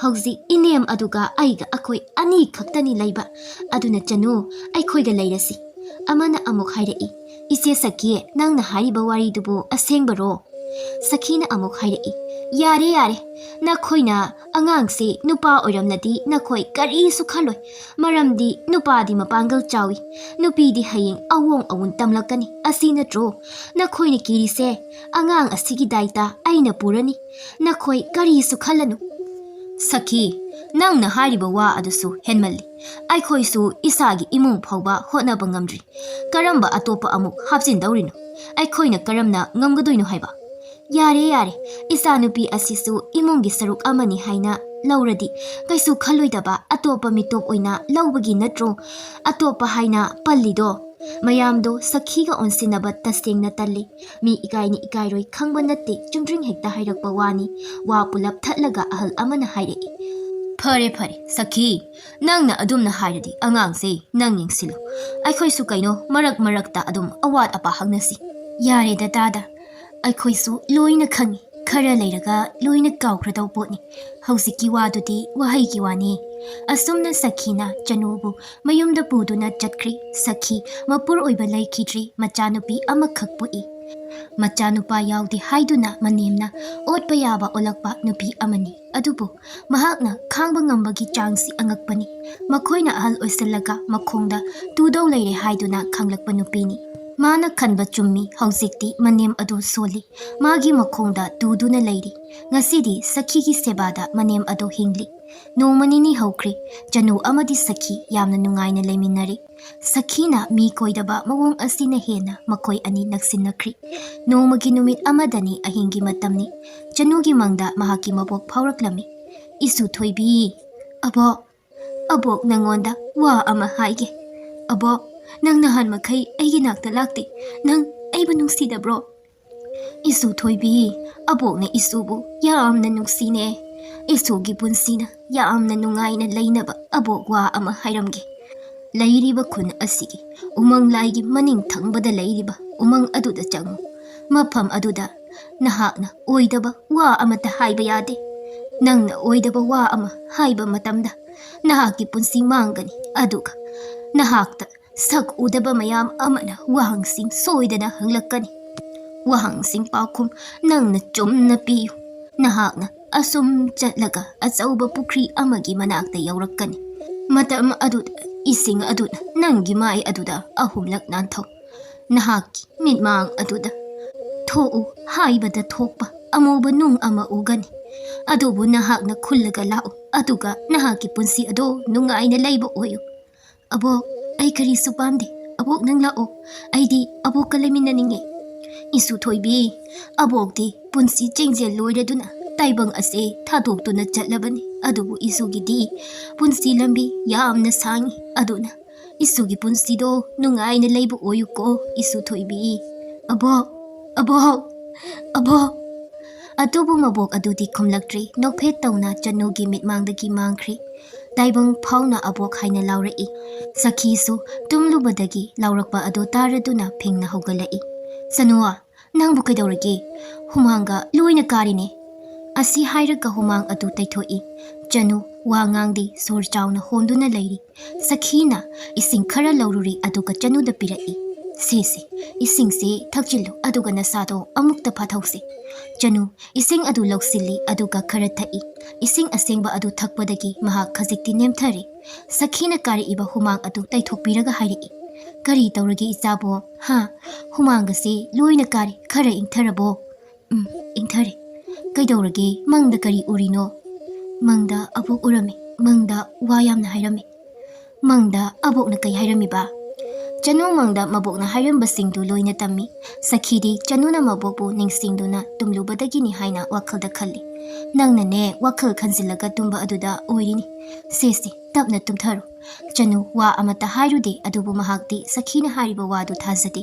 ꯍꯧꯖꯤꯛ ꯏꯅꯦꯝ ꯑꯗꯨꯒ ꯑꯩꯒ ꯑꯩꯈꯣꯏ ꯑꯅꯤ ꯈꯛꯇꯅꯤ ꯂꯩꯕ꯫ ꯑꯗꯨꯅ ꯆꯅꯨ, ꯑꯩꯈꯣꯏꯒ ꯂꯩꯔꯁꯤ꯫" ꯑꯃꯅ ꯑꯃꯨꯛ ꯍꯥꯏꯔꯛꯏ, "ꯏꯆꯦ ꯁꯈꯤ, ꯅꯪꯅ ꯍꯥꯏꯔꯤꯕ ꯋꯥꯔꯤꯗꯨꯕꯨ ꯑꯁꯦꯡꯕꯔꯣ?" ꯁꯈꯤꯅ ꯑꯃꯨꯛ ꯍꯥꯏꯔꯛꯏ, "ꯌꯥꯔꯦ, ꯌꯥꯔꯦ, ꯅꯈꯣꯏꯅ ꯑꯉꯥꯡꯁꯦ ꯅꯨꯄꯥ ꯑꯣꯏꯔꯝꯂꯗꯤ ꯅꯈꯣꯏ ꯀꯔꯤꯁꯨ ꯈꯜꯂꯣꯏ꯫ ꯃꯔꯝꯗꯤ ꯅꯨꯄꯥꯗꯤ ꯃꯄꯥꯡꯒꯜ ꯆꯥꯎꯏ, ꯅꯨꯄꯤꯗꯤ ꯍꯌꯦꯡ ꯑꯑꯣꯡ ꯑꯑꯣꯟ ꯇꯝꯂꯛꯀꯅꯤ, ꯑꯁꯤ ꯅꯠꯇ꯭ꯔꯣ? ꯅꯈꯣꯏꯅ ꯀꯤꯔꯤꯁꯦ, ꯑꯉꯥꯡ ꯑꯁꯤꯒꯤ ꯗꯥꯏꯇ ꯑꯩꯅ ꯄꯨꯔꯅꯤ꯫ ꯅꯈꯣꯏ ꯀꯔꯤꯁꯨ ꯈꯜꯂꯅꯨ꯫" "ꯁꯈꯤ, ꯅꯪꯅ ꯍꯥꯏꯔꯤꯕ ꯋꯥ ꯑꯗꯨꯁꯨ ꯍꯦꯟꯃꯜꯂꯤ꯫ ꯑꯩꯈꯣꯏꯁꯨ ꯏꯁꯥꯒꯤ ꯏꯃꯨꯡ ꯐꯥꯎꯕ ꯍꯣꯠꯅꯕ ꯉꯝꯗ꯭ꯔꯤ꯫ ꯀꯔꯝꯕ ꯑꯇꯣꯞꯄ ꯑꯃꯨꯛ ꯍꯥꯞꯆꯤꯟꯗꯧꯔꯤꯅꯣ? ꯑꯩꯈꯣꯏꯅ ꯀꯔꯝꯅ ꯉꯝꯒꯗꯣꯏꯅꯣ ꯍꯥꯏꯕ?" "ꯌꯥꯔꯦ, ꯌꯥꯔꯦ, ꯏꯆꯥꯅꯨꯄꯤ ꯑꯁꯤꯁꯨ ꯏꯃꯨꯡꯒꯤ ꯁꯔꯨꯛ ꯑꯃꯅꯤ ꯍꯥꯏꯅ ꯂꯧꯔꯗꯤ ꯀꯩꯁꯨ ꯈꯜꯂꯣꯏꯗꯕ ꯑꯇꯣꯞꯄ ꯃꯤꯇꯣꯞ ꯑꯣꯏꯅ ꯂꯧꯕꯒꯤ ꯅꯠꯇ꯭ꯔꯣ ꯑꯇꯣꯞꯄ ꯍꯥꯏꯅ ꯄꯜꯂꯤꯗꯣ?" ꯃꯌꯥꯝꯗꯣ ꯁꯈꯤꯒ ꯑꯣꯟꯁꯤꯟꯅꯕ ꯇꯁꯦꯡꯅ ꯇꯜꯂꯤ꯫ ꯃꯤ ꯏꯀꯥꯏꯅꯤ ꯏꯀꯥꯏꯔꯣꯏ ꯈꯪꯕ ꯅꯠꯇꯦ, ꯆꯨꯝꯗ꯭ꯔꯤꯡ ꯍꯦꯛꯇ ꯍꯥꯏꯔꯛꯄ ꯋꯥꯅꯤ꯫ ꯋꯥ ꯄꯨꯂꯞ ꯊꯠꯂꯒ ꯑꯍꯜ ꯑꯃꯅ ꯍꯥꯏꯔꯛꯏ, "ꯐꯔꯦ, ꯐꯔꯦ, ꯁꯈꯤ, ꯅꯪꯅ ꯑꯗꯨꯝꯅ ꯍꯥꯏꯔꯗꯤ ꯑꯉꯥꯡꯁꯦ ꯅꯪ ꯌꯦꯡꯁꯤꯜꯂꯨ꯫ ꯑꯩꯈꯣꯏꯁꯨ ꯀꯩꯅꯣ ꯃꯔꯛ ꯃꯔꯛꯇ ꯑꯗꯨꯝ ꯑꯋꯥꯠ ꯑꯄꯥ ꯍꯪꯅꯁꯤ꯫" "ꯌꯥꯔꯦꯗ ꯗꯥꯗꯥ, ꯑꯩꯈꯣꯏꯁꯨ ꯂꯣꯏꯅ ꯈꯪꯉꯤ, ꯈꯔ ꯂꯩꯔꯒ ꯂꯣꯏꯅ ꯀꯥꯎꯈ꯭ꯔꯗꯧ ꯄꯣꯠꯅꯤ꯫ ꯍꯧꯖꯤꯛꯀꯤ ꯋꯥꯗꯨꯗꯤ ꯋꯥꯍꯩꯒꯤ ꯋꯥꯅꯤ꯫" ꯑꯁꯨꯝꯅ ꯁꯈꯤꯅ ꯆꯅꯨꯕꯨ ꯃꯌꯨꯝꯗ ꯄꯨꯗꯨꯅ ꯆꯠꯈ꯭ꯔꯤ꯫ ꯁꯈꯤ ꯃꯄꯨꯔ ꯑꯣꯏꯕ ꯂꯩꯈꯤꯗ꯭ꯔꯤ, ꯃꯆꯥꯅꯨꯄꯤ ꯑꯃꯈꯛ ꯄꯣꯛꯏ꯫ ꯃꯆꯥꯅꯨꯄꯥ ꯌꯥꯎꯗꯦ ꯍꯥꯏꯗꯨꯅ ꯃꯅꯦꯝꯅ ꯑꯣꯠꯄ ꯌꯥꯕ ꯑꯣꯜꯂꯛꯄ ꯅꯨꯄꯤ ꯑꯃꯅꯤ꯫ ꯑꯗꯨꯕꯨ ꯃꯍꯥꯛꯅ ꯈꯥꯡꯕ ꯉꯝꯕꯒꯤ ꯆꯥꯡꯁꯤ ꯑꯉꯛꯄꯅꯤ꯫ ꯃꯈꯣꯏꯅ ꯑꯍꯜ ꯑꯣꯏꯁꯤꯜꯂꯒ ꯃꯈꯣꯡꯗ ꯇꯨꯗꯧ ꯂꯩꯔꯦ ꯍꯥꯏꯗꯨꯅ ꯈꯪꯂꯛꯄ ꯅꯨꯄꯤꯅꯤ꯫ ꯃꯥꯅ ꯈꯟꯕ ꯆꯨꯝꯃꯤ, ꯍꯧꯖꯤꯛꯇꯤ ꯃꯅꯦꯝ ꯑꯗꯨ ꯁꯣꯜꯂꯤ꯫ ꯃꯥꯒꯤ ꯃꯈꯣꯡꯗ ꯇꯨꯗꯨꯅ ꯂꯩꯔꯤ꯫ ꯉꯁꯤꯗꯤ ꯁꯈꯤꯒꯤ ꯁꯦꯕꯥꯗ ꯃꯅꯦꯝ ꯑꯗꯨ ꯍꯤꯡꯂꯤ꯫ ꯅꯣꯡꯃ ꯅꯤꯅꯤ ꯍꯧꯈ꯭ꯔꯦ꯫ ꯆꯅꯨ ꯑꯃꯗꯤ ꯁꯈꯤ ꯌꯥꯝꯅ ꯅꯨꯡꯉꯥꯏꯅ ꯂꯩꯃꯤꯟꯅꯔꯤ꯫ ꯁꯈꯤꯅ ꯃꯤ ꯀꯣꯏꯗꯕ ꯃꯑꯣꯡ ꯑꯁꯤꯅ ꯍꯦꯟꯅ ꯃꯈꯣꯏ ꯑꯅꯤ ꯅꯛꯁꯤꯟꯅꯈ꯭ꯔꯤ꯫ ꯅꯣꯡꯃꯒꯤ ꯅꯨꯃꯤꯠ ꯑꯃꯗꯅꯤ, ꯑꯍꯤꯡꯒꯤ ꯃꯇꯝꯅꯤ꯫ ꯆꯅꯨꯒꯤ ꯃꯪꯗ ꯃꯍꯥꯛꯀꯤ ꯃꯕꯣꯛ ꯐꯥꯎꯔꯛꯂꯝꯃꯤ꯫ "ꯏꯁꯨ ꯊꯣꯏꯕꯤ, ꯑꯕꯣꯛ, ꯑꯕꯣꯛ ꯅꯪꯉꯣꯟꯗ ꯋꯥ ꯑꯃ ꯍꯥꯏꯒꯦ꯫ ꯑꯕꯣꯛ, ꯅꯪ ꯅꯍꯥꯟ ꯃꯈꯩ ꯑꯩꯒꯤ ꯅꯥꯛꯇ ꯂꯥꯛꯇꯦ꯫ ꯅꯪ ꯑꯩꯕꯨ ꯅꯨꯡꯁꯤꯗꯕ꯭ꯔꯣ?" "ꯏꯁꯨ ꯊꯣꯏꯕꯤ, ꯑꯕꯣꯛꯅ ꯏꯁꯨꯕꯨ ꯌꯥꯝꯅ ꯅꯨꯡꯁꯤꯅꯦ꯫ ꯏꯁꯨꯒꯤ ꯄꯨꯟꯁꯤꯅ ꯌꯥꯝꯅ ꯅꯨꯡꯉꯥꯏꯅ ꯂꯩꯅꯕ ꯑꯕꯣꯛ ꯋꯥ ꯑꯃ ꯍꯥꯏꯔꯝꯒꯦ꯫ ꯂꯩꯔꯤꯕ ꯈꯨꯟ ꯑꯁꯤꯒꯤ ꯎꯃꯪ ꯂꯥꯏꯒꯤ ꯃꯅꯤꯡ ꯊꯪꯕꯗ ꯂꯩꯔꯤꯕ ꯎꯃꯪ ꯑꯗꯨꯗ ꯆꯪꯉꯨ꯫ ꯃꯐꯝ ꯑꯗꯨꯗ ꯅꯍꯥꯛꯅ ꯑꯣꯏꯗꯕ ꯋꯥ ꯑꯃꯠꯇ ꯍꯥꯏꯕ ꯌꯥꯗꯦ꯫ ꯅꯪꯅ ꯑꯣꯏꯗꯕ ꯋꯥ ꯑꯃ ꯍꯥꯏꯕ ꯃꯇꯝꯗ ꯅꯍꯥꯛꯀꯤ ꯄꯨꯟꯁꯤ ꯃꯥꯡꯒꯅꯤ, ꯑꯗꯨꯒ ꯅꯍꯥꯛꯇ ꯁꯛ ꯎꯗꯕ ꯃꯌꯥꯝ ꯑꯃꯅ ꯋꯥꯍꯪꯁꯤꯡ ꯁꯣꯏꯗꯅ ꯍꯪꯂꯛꯀꯅꯤ꯫ ꯋꯥꯍꯪꯁꯤꯡ ꯄꯥꯎꯈꯨꯝ ꯅꯪꯅ ꯆꯨꯝꯅ ꯄꯤꯌꯨ꯫ ꯅꯍꯥꯛꯅ ꯑꯁꯨꯝ ꯆꯠꯂꯒ ꯑꯆꯧꯕ ꯄꯨꯈ꯭ꯔꯤ ꯑꯃꯒꯤ ꯃꯅꯥꯛꯇ ꯌꯧꯔꯛꯀꯅꯤ꯫ ꯃꯇꯝ ꯑꯗꯨꯗ ꯏꯁꯤꯡ ꯑꯗꯨꯅ ꯅꯪꯒꯤ ꯃꯥꯏ ꯑꯗꯨꯗ ꯑꯍꯨꯝꯂꯛ ꯅꯥꯟꯊꯧ꯫ ꯅꯍꯥꯛꯀꯤ ꯃꯤꯠꯃꯥꯡ ꯑꯗꯨꯗ ꯊꯣꯛꯎ ꯍꯥꯏꯕꯗ ꯊꯣꯛꯄ ꯑꯃꯨꯕ ꯅꯨꯡ ꯑꯃ ꯎꯒꯅꯤ꯫ ꯑꯗꯨꯕꯨ ꯅꯍꯥꯛꯅ ꯈꯨꯜꯂꯒ ꯂꯥꯛꯎ, ꯑꯗꯨꯒ ꯅꯍꯥꯛꯀꯤ ꯄꯨꯟꯁꯤ ꯑꯗꯨ ꯅꯨꯡꯉꯥꯏꯅ ꯂꯩꯕ ꯑꯣꯏꯌꯨ꯫ "ꯑꯕꯣꯛ, ꯑꯩ ꯀꯔꯤꯁꯨ ꯄꯥꯝꯗꯦ꯫ ꯑꯕꯣꯛ, ꯅꯪ ꯂꯥꯛꯑꯣ꯫ ꯑꯩꯗꯤ ꯑꯕꯣꯛꯀ ꯂꯩꯃꯤꯟꯅꯅꯤꯡꯉꯦ꯫" "ꯏꯁꯨ ꯊꯣꯏꯕꯤ, ꯑꯕꯣꯛꯇꯤ ꯄꯨꯟꯁꯤ ꯆꯦꯡꯖꯦꯜ ꯂꯣꯏꯔꯗꯨꯅ ꯇꯥꯏꯕꯪ ꯑꯁꯦ ꯊꯥꯗꯣꯛꯇꯨꯅ ꯆꯠꯂꯕꯅꯤ꯫ ꯑꯗꯨꯕꯨ ꯏꯁꯨꯒꯤꯗꯤ ꯄꯨꯟꯁꯤ ꯂꯝꯕꯤ ꯌꯥꯝꯅ ꯁꯥꯡꯉꯤ꯫ ꯑꯗꯨꯅ ꯏꯁꯨꯒꯤ ꯄꯨꯟꯁꯤꯗꯣ ꯅꯨꯡꯉꯥꯏꯅ ꯂꯩꯕ ꯑꯣꯏꯌꯨꯀꯣ, ꯏꯁꯨ ꯊꯣꯏꯕꯤ꯫" "ꯑꯕꯣꯛ, ꯑꯕꯣꯛ, ꯑꯕꯣꯛ!" ꯑꯗꯨꯕꯨ ꯃꯕꯣꯛ ꯑꯗꯨꯗꯤ ꯈꯨꯝꯂꯛꯇ꯭ꯔꯤ꯫ ꯅꯣꯛꯐꯦꯠ ꯇꯧꯅ ꯆꯅꯨꯒꯤ ꯃꯤꯠꯃꯥꯡꯗꯒꯤ ꯃꯥꯡꯈ꯭ꯔꯤ꯫ ꯇꯥꯏꯕꯪ ꯐꯥꯎꯅ "ꯑꯕꯣꯛ" ꯍꯥꯏꯅ ꯂꯥꯎꯔꯛꯏ꯫ ꯁꯈꯤꯁꯨ ꯇꯨꯝꯂꯨꯕꯗꯒꯤ ꯂꯥꯎꯔꯛꯄ ꯑꯗꯨ ꯇꯥꯔꯗꯨꯅ ꯐꯤꯡꯅ ꯍꯧꯒꯠꯂꯛꯏ꯫ "ꯆꯅꯨ, ꯅꯪꯕꯨ ꯀꯩꯗꯧꯔꯒꯦ?" "ꯍꯨꯃꯥꯡꯒ ꯂꯣꯏꯅ ꯀꯥꯔꯤꯅꯦ꯫" ꯑꯁꯤ ꯍꯥꯏꯔꯒ ꯍꯨꯃꯥꯡ ꯑꯗꯨ ꯇꯩꯊꯣꯛꯏ꯫ ꯆꯅꯨ ꯋꯥ ꯉꯥꯡꯗꯦ, ꯁꯣꯔ ꯆꯥꯎꯅ ꯍꯣꯟꯗꯨꯅ ꯂꯩꯔꯤ꯫ ꯁꯈꯤꯅ ꯏꯁꯤꯡ ꯈꯔ ꯂꯧꯔꯨꯔꯤ, ꯑꯗꯨꯒ ꯆꯅꯨꯗ ꯄꯤꯔꯛꯏ꯫ "ꯁꯦ, ꯁꯦ, ꯏꯁꯤꯡꯁꯦ ꯊꯛꯆꯤꯜꯂꯨ, ꯑꯗꯨꯒ ꯅꯁꯥꯗꯣ ꯑꯃꯨꯛꯇ ꯐꯥꯊꯧꯁꯦ꯫" ꯆꯅꯨ ꯏꯁꯤꯡ ꯑꯗꯨ ꯂꯧꯁꯤꯜꯂꯤ, ꯑꯗꯨꯒ ꯈꯔ ꯊꯛꯏ꯫ ꯏꯁꯤꯡ ꯑꯁꯦꯡꯕ ꯑꯗꯨ ꯊꯛꯄꯗꯒꯤ ꯃꯍꯥꯛ ꯈꯖꯤꯛꯇꯤ ꯅꯦꯝꯊꯔꯦ꯫ ꯁꯈꯤꯅ ꯀꯥꯔꯛꯏꯕ ꯍꯨꯃꯥꯡ ꯑꯗꯨ ꯇꯩꯊꯣꯛꯄꯤꯔꯒ ꯍꯥꯏꯔꯛꯏ, "ꯀꯔꯤ ꯇꯧꯔꯒꯦ ꯏꯆꯥꯕꯣ? ꯍꯥ? ꯍꯨꯃꯥꯡꯒꯁꯦ ꯂꯣꯏꯅ ꯀꯥꯔꯦ, ꯈꯔ ꯏꯪꯊꯔꯕꯣ?" "ꯎꯝ, ꯏꯪꯊꯔꯦ꯫" "ꯀꯩꯗꯧꯔꯒꯦ? ꯃꯪꯗ ꯀꯔꯤ ꯎꯔꯤꯅꯣ?" "ꯃꯪꯗ ꯑꯕꯣꯛ ꯎꯔꯝꯃꯤ꯫ ꯃꯪꯗ ꯋꯥ ꯌꯥꯝꯅ ꯍꯥꯏꯔꯝꯃꯤ꯫" "ꯃꯪꯗ ꯑꯕꯣꯛꯅ ꯀꯩ ꯍꯥꯏꯔꯝꯃꯤꯕ?" "ꯆꯅꯨ ꯃꯪꯗ ꯃꯕꯣꯛꯅ ꯍꯥꯏꯔꯝꯕꯁꯤꯡꯗꯨ ꯂꯣꯏꯅ ꯇꯝꯃꯤ꯫" ꯁꯈꯤꯗꯤ ꯆꯅꯨꯅ ꯃꯕꯣꯛꯄꯨ ꯅꯤꯡꯁꯤꯡꯗꯨꯅ ꯇꯨꯝꯂꯨꯕꯗꯒꯤꯅꯤ ꯍꯥꯏꯅ ꯋꯥꯈꯜꯗ ꯈꯜꯂꯤ꯫ "ꯅꯪꯅꯅꯦ, ꯋꯥꯈꯜ ꯈꯟꯖꯤꯜꯂꯒ ꯇꯨꯝꯕ ꯑꯗꯨꯗ ꯑꯣꯏꯔꯤꯅꯤ꯫ ꯁꯦ, ꯁꯦ, ꯇꯞꯅ ꯇꯨꯝꯊꯔꯣ꯫" ꯆꯅꯨ ꯋꯥ ꯑꯃꯠꯇ ꯍꯥꯏꯔꯨꯗꯦ, ꯑꯗꯨꯕꯨ ꯃꯍꯥꯛꯇꯤ ꯁꯈꯤꯅ ꯍꯥꯏꯔꯤꯕ ꯋꯥꯗꯨ ꯊꯥꯖꯗꯦ꯫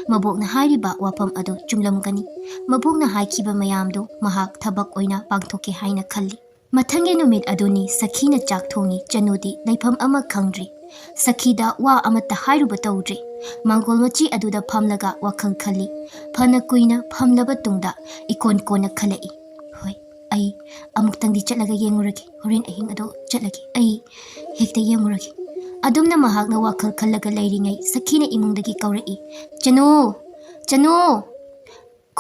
ꯃꯕꯣꯛꯅ ꯍꯥꯏꯔꯤꯕ ꯋꯥꯐꯝ ꯑꯗꯨ ꯆꯨꯝꯂꯝꯒꯅꯤ꯫ ꯃꯕꯣꯛꯅ ꯍꯥꯏꯈꯤꯕ ꯃꯌꯥꯝꯗꯨ ꯃꯍꯥꯛ ꯊꯕꯛ ꯑꯣꯏꯅ ꯄꯥꯡꯊꯣꯛꯀꯦ ꯍꯥꯏꯅ ꯈꯜꯂꯤ꯫ ꯃꯊꯪꯒꯤ ꯅꯨꯃꯤꯠ ꯑꯗꯨꯅꯤ꯫ ꯁꯈꯤꯅ ꯆꯥꯛ ꯊꯣꯡꯉꯤ꯫ ꯆꯅꯨꯗꯤ ꯂꯩꯐꯝ ꯑꯃ ꯈꯪꯗ꯭ꯔꯤ꯫ ꯁꯈꯤꯗ ꯋꯥ ꯑꯃꯠꯇ ꯍꯥꯏꯔꯨꯕ ꯇꯧꯗ꯭ꯔꯦ꯫ ꯃꯥꯡꯒꯣꯜ ꯃꯆꯤ ꯑꯗꯨꯗ ꯐꯝꯂꯒ ꯋꯥꯈꯜ ꯈꯜꯂꯤ꯫ ꯐꯅ ꯀꯨꯏꯅ ꯐꯝꯂꯕ ꯇꯨꯡꯗ ꯏꯀꯣꯟ ꯀꯣꯟꯅ ꯈꯜꯂꯛꯏ, "ꯍꯣꯏ, ꯑꯩ ꯑꯃꯨꯛꯇꯪꯗꯤ ꯆꯠꯂꯒ ꯌꯦꯡꯉꯨꯔꯒꯦ꯫ ꯍꯣꯔꯦꯟ ꯑꯍꯤꯡ ꯑꯗꯣ ꯆꯠꯂꯒꯦ꯫ ꯑꯩ ꯍꯦꯛꯇ ꯌꯦꯡꯉꯨꯔꯒꯦ"꯫ ꯑꯗꯨꯝꯅ ꯃꯍꯥꯛꯅ ꯋꯥꯈꯜ ꯈꯜꯂꯒ ꯂꯩꯔꯤꯉꯩ ꯁꯈꯤꯅ ꯏꯃꯨꯡꯗꯒꯤ ꯀꯧꯔꯛꯏ, "ꯆꯅꯨ! ꯆꯅꯨ!"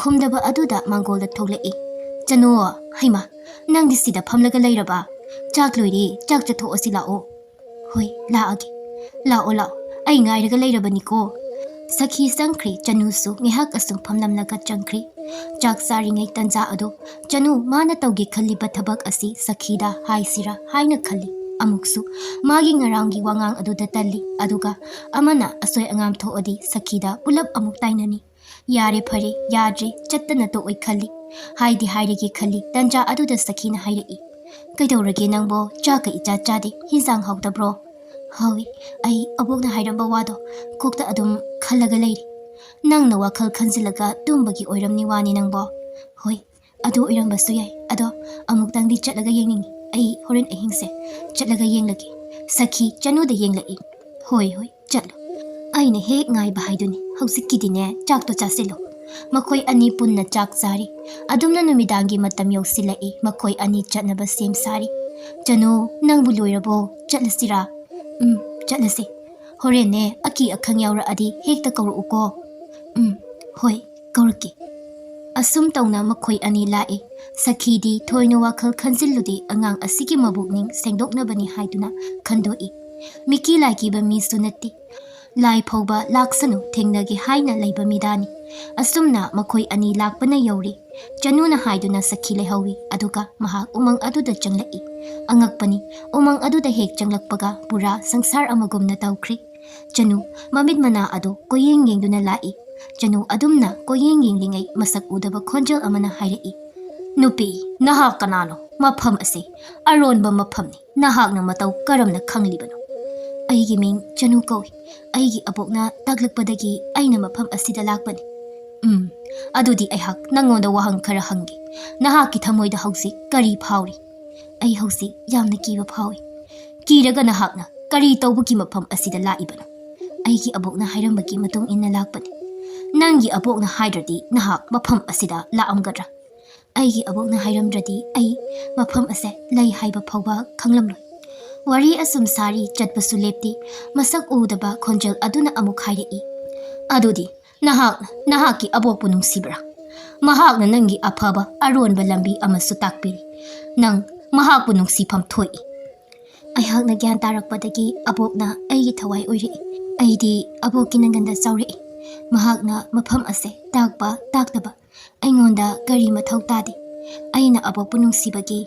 ꯈꯨꯝꯗꯕ ꯑꯗꯨꯗ ꯃꯥꯡꯒꯣꯜꯗ ꯊꯣꯛꯂꯛꯏ꯫ "ꯆꯅꯨ! ꯍꯩꯃꯥ, ꯅꯪꯗꯤ ꯁꯤꯗ ꯐꯝꯂꯒ ꯂꯩꯔꯕ? ꯆꯥꯛ ꯂꯣꯏꯔꯦ, ꯆꯥꯛ ꯆꯥꯊꯣꯛꯑꯁꯤ ꯂꯥꯛꯑꯣ"꯫ "ꯍꯣꯏ, ꯂꯥꯛꯑꯒꯦ꯫ ꯂꯥꯛꯑꯣ, ꯂꯥꯛꯑꯣ, ꯑꯩ ꯉꯥꯏꯔꯒ ꯂꯩꯔꯕꯅꯤꯀꯣ"꯫ ꯁꯈꯤ ꯆꯪꯈ꯭ꯔꯦ, ꯆꯅꯨꯁꯨ ꯉꯥꯏꯍꯥꯛ ꯑꯁꯨꯝ ꯐꯝꯂꯝꯂꯒ ꯆꯪꯈ꯭ꯔꯦ꯫ ꯆꯥꯛ ꯆꯥꯔꯤꯉꯩ ꯇꯟꯖꯥ ꯑꯗꯣ ꯆꯅꯨ ꯃꯥꯅ ꯇꯧꯒꯦ ꯈꯜꯂꯤꯕ ꯊꯕꯛ ꯑꯁꯤ ꯁꯈꯤꯗ ꯍꯥꯏꯁꯤꯔꯥ ꯍꯥꯏꯅ ꯈꯜꯂꯤ꯫ ꯑꯃꯨꯛꯁꯨ ꯃꯥꯒꯤ ꯉꯔꯥꯡꯒꯤ ꯋꯥꯉꯥꯡ ꯑꯗꯨꯗ ꯇꯜꯂꯤ, ꯑꯗꯨꯒ ꯑꯃꯅ ꯑꯁꯣꯏ ꯑꯉꯥꯝ ꯊꯣꯛꯑꯗꯤ ꯁꯈꯤꯗ ꯄꯨꯂꯞ ꯑꯃꯨꯛ ꯇꯥꯏꯅꯅꯤ꯫ ꯌꯥꯔꯦ ꯐꯔꯦ, ꯌꯥꯗ꯭ꯔꯦ, ꯆꯠꯇꯅ ꯇꯣꯛꯑꯣꯏ ꯈꯜꯂꯤ꯫ ꯍꯥꯏꯗꯤ ꯍꯥꯏꯔꯒꯦ ꯈꯜꯂꯤ, ꯇꯟꯖꯥ ꯑꯗꯨꯗ ꯁꯈꯤꯅ ꯍꯥꯏꯔꯛꯏ, "ꯀꯩꯗꯧꯔꯒꯦ ꯅꯪꯕꯣ? ꯆꯥꯛꯀ ꯏꯆꯥ ꯆꯥꯗꯦ, ꯍꯤꯟꯖꯥꯡ ꯍꯥꯎꯇꯕ꯭ꯔꯣ?" "ꯍꯥꯎꯏ, ꯑꯩ ꯑꯕꯣꯛꯅ ꯍꯥꯏꯔꯝꯕ ꯋꯥꯗꯣ ꯀꯣꯛꯇ ꯑꯗꯨꯝ ꯈꯜꯂꯒ ꯂꯩꯔꯤ"꯫ "ꯅꯪꯅ ꯋꯥꯈꯜ ꯈꯟꯖꯤꯜꯂꯒ ꯇꯨꯝꯕꯒꯤ ꯑꯣꯏꯔꯝꯅꯤ ꯋꯥꯅꯤ ꯅꯪꯕꯣ"꯫ "ꯍꯣꯏ, ꯑꯗꯨ ꯑꯣꯏꯔꯝꯕꯁꯨ ꯌꯥꯏ, ꯑꯗꯣ ꯑꯃꯨꯛꯇꯪꯗꯤ ꯆꯠꯂꯒ ꯌꯦꯡꯅꯤꯡꯉꯤ꯫ ꯑꯩ ꯍꯣꯔꯦꯟ ꯑꯍꯤꯡꯁꯦ ꯆꯠꯂꯒ ꯌꯦꯡꯂꯒꯦ"꯫ ꯁꯈꯤ ꯆꯅꯨꯗ ꯌꯦꯡꯂꯛꯏ꯫ "ꯍꯣꯏ, ꯍꯣꯏ, ꯆꯠꯂꯣ꯫ ꯑꯩꯅ ꯍꯦꯛ ꯉꯥꯏꯕ ꯍꯥꯏꯗꯨꯅꯤ꯫ ꯍꯧꯖꯤꯛꯀꯤꯗꯤꯅꯦ, ꯆꯥꯛꯇꯣ ꯆꯥꯁꯤꯜꯂꯣ"꯫ ꯃꯈꯣꯏ ꯑꯅꯤ ꯄꯨꯟꯅ ꯆꯥꯛ ꯆꯥꯔꯤ꯫ ꯑꯗꯨꯝꯅ ꯅꯨꯃꯤꯗꯥꯡꯒꯤ ꯃꯇꯝ ꯌꯧꯁꯤꯜꯂꯛꯏ꯫ ꯃꯈꯣꯏ ꯑꯅꯤ ꯆꯠꯅꯕ ꯁꯦꯝ ꯁꯥꯔꯤ꯫ "ꯆꯅꯨ, ꯅꯪꯕꯨ ꯂꯣꯏꯔꯕꯣ? ꯆꯠꯂꯁꯤꯔꯥ?" "ꯎꯝ, ꯆꯠꯂꯁꯤ꯫ ꯍꯣꯔꯦꯟꯅꯦ, ꯑꯀꯤ ꯑꯈꯪ ꯌꯥꯎꯔꯛꯑꯗꯤ ꯍꯦꯛꯇ ꯀꯧꯔꯛꯎꯀꯣ"꯫ "ꯎꯝ, ꯍꯣꯏ, ꯀꯧꯔꯛꯀꯦ"꯫ ꯑꯁꯨꯝ ꯇꯧꯅ ꯃꯈꯣꯏ ꯑꯅꯤ ꯂꯥꯛꯏ꯫ ꯁꯈꯤꯗꯤ ꯊꯣꯏꯅ ꯋꯥꯈꯜ ꯈꯟꯖꯤꯜꯂꯨꯗꯦ, ꯑꯉꯥꯡ ꯑꯁꯤꯒꯤ ꯃꯕꯨꯛꯅꯤꯡ ꯁꯦꯡꯗꯣꯛꯅꯕꯅꯤ ꯍꯥꯏꯗꯨꯅ ꯈꯟꯗꯣꯛꯏ꯫ ꯃꯤꯀꯤ ꯂꯥꯏꯀꯤꯕ ꯃꯤꯁꯨ ꯅꯠꯇꯦ꯫ ꯂꯥꯏ ꯐꯥꯎꯕ ꯂꯥꯛꯁꯅꯨ, ꯊꯦꯡꯅꯒꯦ ꯍꯥꯏꯅ ꯂꯩꯕ ꯃꯤꯗꯥꯅꯤ꯫ ꯑꯁꯨꯝꯅ ꯃꯈꯣꯏ ꯑꯅꯤ ꯂꯥꯛꯄꯅ ꯌꯧꯔꯦ꯫ ꯆꯅꯨꯅ ꯍꯥꯏꯗꯨꯅ ꯁꯈꯤ ꯂꯩꯍꯧꯏ, ꯑꯗꯨꯒ ꯃꯍꯥꯛ ꯎꯃꯪ ꯑꯗꯨꯗ ꯆꯪꯂꯛꯏ꯫ ꯑꯉꯛꯄꯅꯤ, ꯎꯃꯪ ꯑꯗꯨꯗ ꯍꯦꯛ ꯆꯪꯂꯛꯄꯒ ꯄꯨꯔꯥ ꯁꯪꯁꯥꯔ ꯑꯃꯒꯨꯝꯅ ꯇꯧꯈ꯭ꯔꯦ꯫ ꯆꯅꯨ ꯃꯃꯤꯠ ꯃꯅꯥ ꯑꯗꯨ ꯀꯣꯏꯌꯦꯡ ꯌꯦꯡꯗꯨꯅ ꯂꯥꯛꯏ꯫ ꯆꯅꯨ ꯑꯗꯨꯝꯅ ꯀꯣꯏꯌꯦꯡ ꯌꯦꯡꯂꯤꯉꯩ ꯃꯁꯛ ꯎꯗꯕ ꯈꯣꯟꯖꯦꯜ ꯑꯃꯅ ꯍꯥꯏꯔꯛꯏ, "ꯅꯨꯄꯤ, ꯅꯍꯥꯛ ꯀꯅꯥꯅꯣ? ꯃꯐꯝ ꯑꯁꯤ ꯑꯔꯣꯟꯕ ꯃꯐꯝꯅꯤ꯫ ꯅꯍꯥꯛꯅ ꯃꯇꯧ ꯀꯔꯝꯅ ꯈꯪꯂꯤꯕꯅꯣ?" "ꯑꯩꯒꯤ ꯃꯤꯡ ꯆꯅꯨ ꯀꯧꯏ꯫ ꯑꯩꯒꯤ ꯑꯕꯣꯛꯅ ꯇꯥꯛꯂꯛꯄꯗꯒꯤ ꯑꯩꯅ ꯃꯐꯝ ꯑꯁꯤꯗ ꯂꯥꯛꯄꯅꯤ"꯫ "ꯎꯝ, ꯑꯗꯨꯗꯤ ꯑꯩꯍꯥꯛ ꯅꯪꯉꯣꯟꯗ ꯋꯥꯍꯪ ꯈꯔ ꯍꯪꯒꯦ꯫ ꯅꯍꯥꯛꯀꯤ ꯊꯃꯣꯏꯗ ꯍꯧꯖꯤꯛ ꯀꯔꯤ ꯐꯥꯎꯔꯤ?" "ꯑꯩ ꯍꯧꯖꯤꯛ ꯌꯥꯝꯅ ꯀꯤꯕ ꯐꯥꯎꯏ"꯫ "ꯀꯤꯔꯒ ꯅꯍꯥꯛꯅ ꯀꯔꯤ ꯇꯧꯕꯒꯤ ꯃꯐꯝ ꯑꯁꯤꯗ ꯂꯥꯛꯏꯕꯅꯣ? ꯑꯩꯒꯤ ꯑꯕꯣꯛꯅ ꯍꯥꯏꯔꯝꯕꯒꯤ ꯃꯇꯨꯡ ꯏꯟꯅ ꯂꯥꯛꯄꯅꯤ꯫ ꯅꯪꯒꯤ ꯑꯕꯣꯛꯅ ꯍꯥꯏꯗ꯭ꯔꯗꯤ ꯅꯍꯥꯛ ꯃꯐꯝ ꯑꯁꯤꯗ ꯂꯥꯛꯑꯝꯒꯗ꯭ꯔꯥ? ꯑꯩꯒꯤ ꯑꯕꯣꯛꯅ ꯍꯥꯏꯔꯝꯗ꯭ꯔꯗꯤ ꯑꯩ ꯃꯐꯝ ꯑꯁꯦ ꯂꯩ ꯍꯥꯏꯕ ꯐꯥꯎꯕ ꯈꯪꯂꯝꯂꯣꯏ꯫ ꯋꯥꯔꯤ ꯑꯁꯨꯝ ꯁꯥꯔꯤ, ꯆꯠꯄꯁꯨ ꯂꯦꯞꯇꯦ꯫ ꯃꯁꯛ ꯎꯗꯕ ꯈꯣꯟꯖꯦꯜ ꯑꯗꯨꯅ ꯑꯃꯨꯛ ꯍꯥꯏꯔꯛꯏ, "ꯑꯗꯨꯗꯤ ꯅꯍꯥꯛꯅ ꯅꯍꯥꯛꯀꯤ ꯑꯕꯣꯛꯄꯨ ꯅꯨꯡꯁꯤꯕ꯭ꯔꯥ? ꯃꯍꯥꯛꯅ ꯅꯪꯒꯤ ꯑꯐꯕ ꯑꯔꯣꯟꯕ ꯂꯝꯕꯤ ꯑꯃꯁꯨ ꯇꯥꯛꯄꯤꯔꯤ꯫ ꯅꯪ ꯃꯍꯥꯛꯄꯨ ꯅꯨꯡꯁꯤꯐꯝ ꯊꯣꯛꯏ꯫" ꯑꯩꯍꯥꯛꯅ ꯒ꯭ꯌꯥꯟ ꯇꯥꯔꯛꯄꯗꯒꯤ ꯑꯕꯣꯛꯅ ꯑꯩꯒꯤ ꯊꯋꯥꯏ ꯑꯣꯏꯔꯛꯏ꯫ ꯑꯩꯗꯤ ꯑꯕꯣꯛꯀꯤ ꯅꯪꯒꯟꯗ ꯆꯥꯎꯔꯛꯏ꯫ ꯃꯍꯥꯛꯅ ꯃꯐꯝ ꯑꯁꯦ ꯇꯥꯛꯄ ꯇꯥꯛꯇꯕ ꯑꯩꯉꯣꯟꯗ ꯀꯔꯤ ꯃꯊꯧ ꯇꯥꯗꯦ꯫ ꯑꯩꯅ ꯑꯕꯣꯛꯄꯨ ꯅꯨꯡꯁꯤꯕꯒꯤ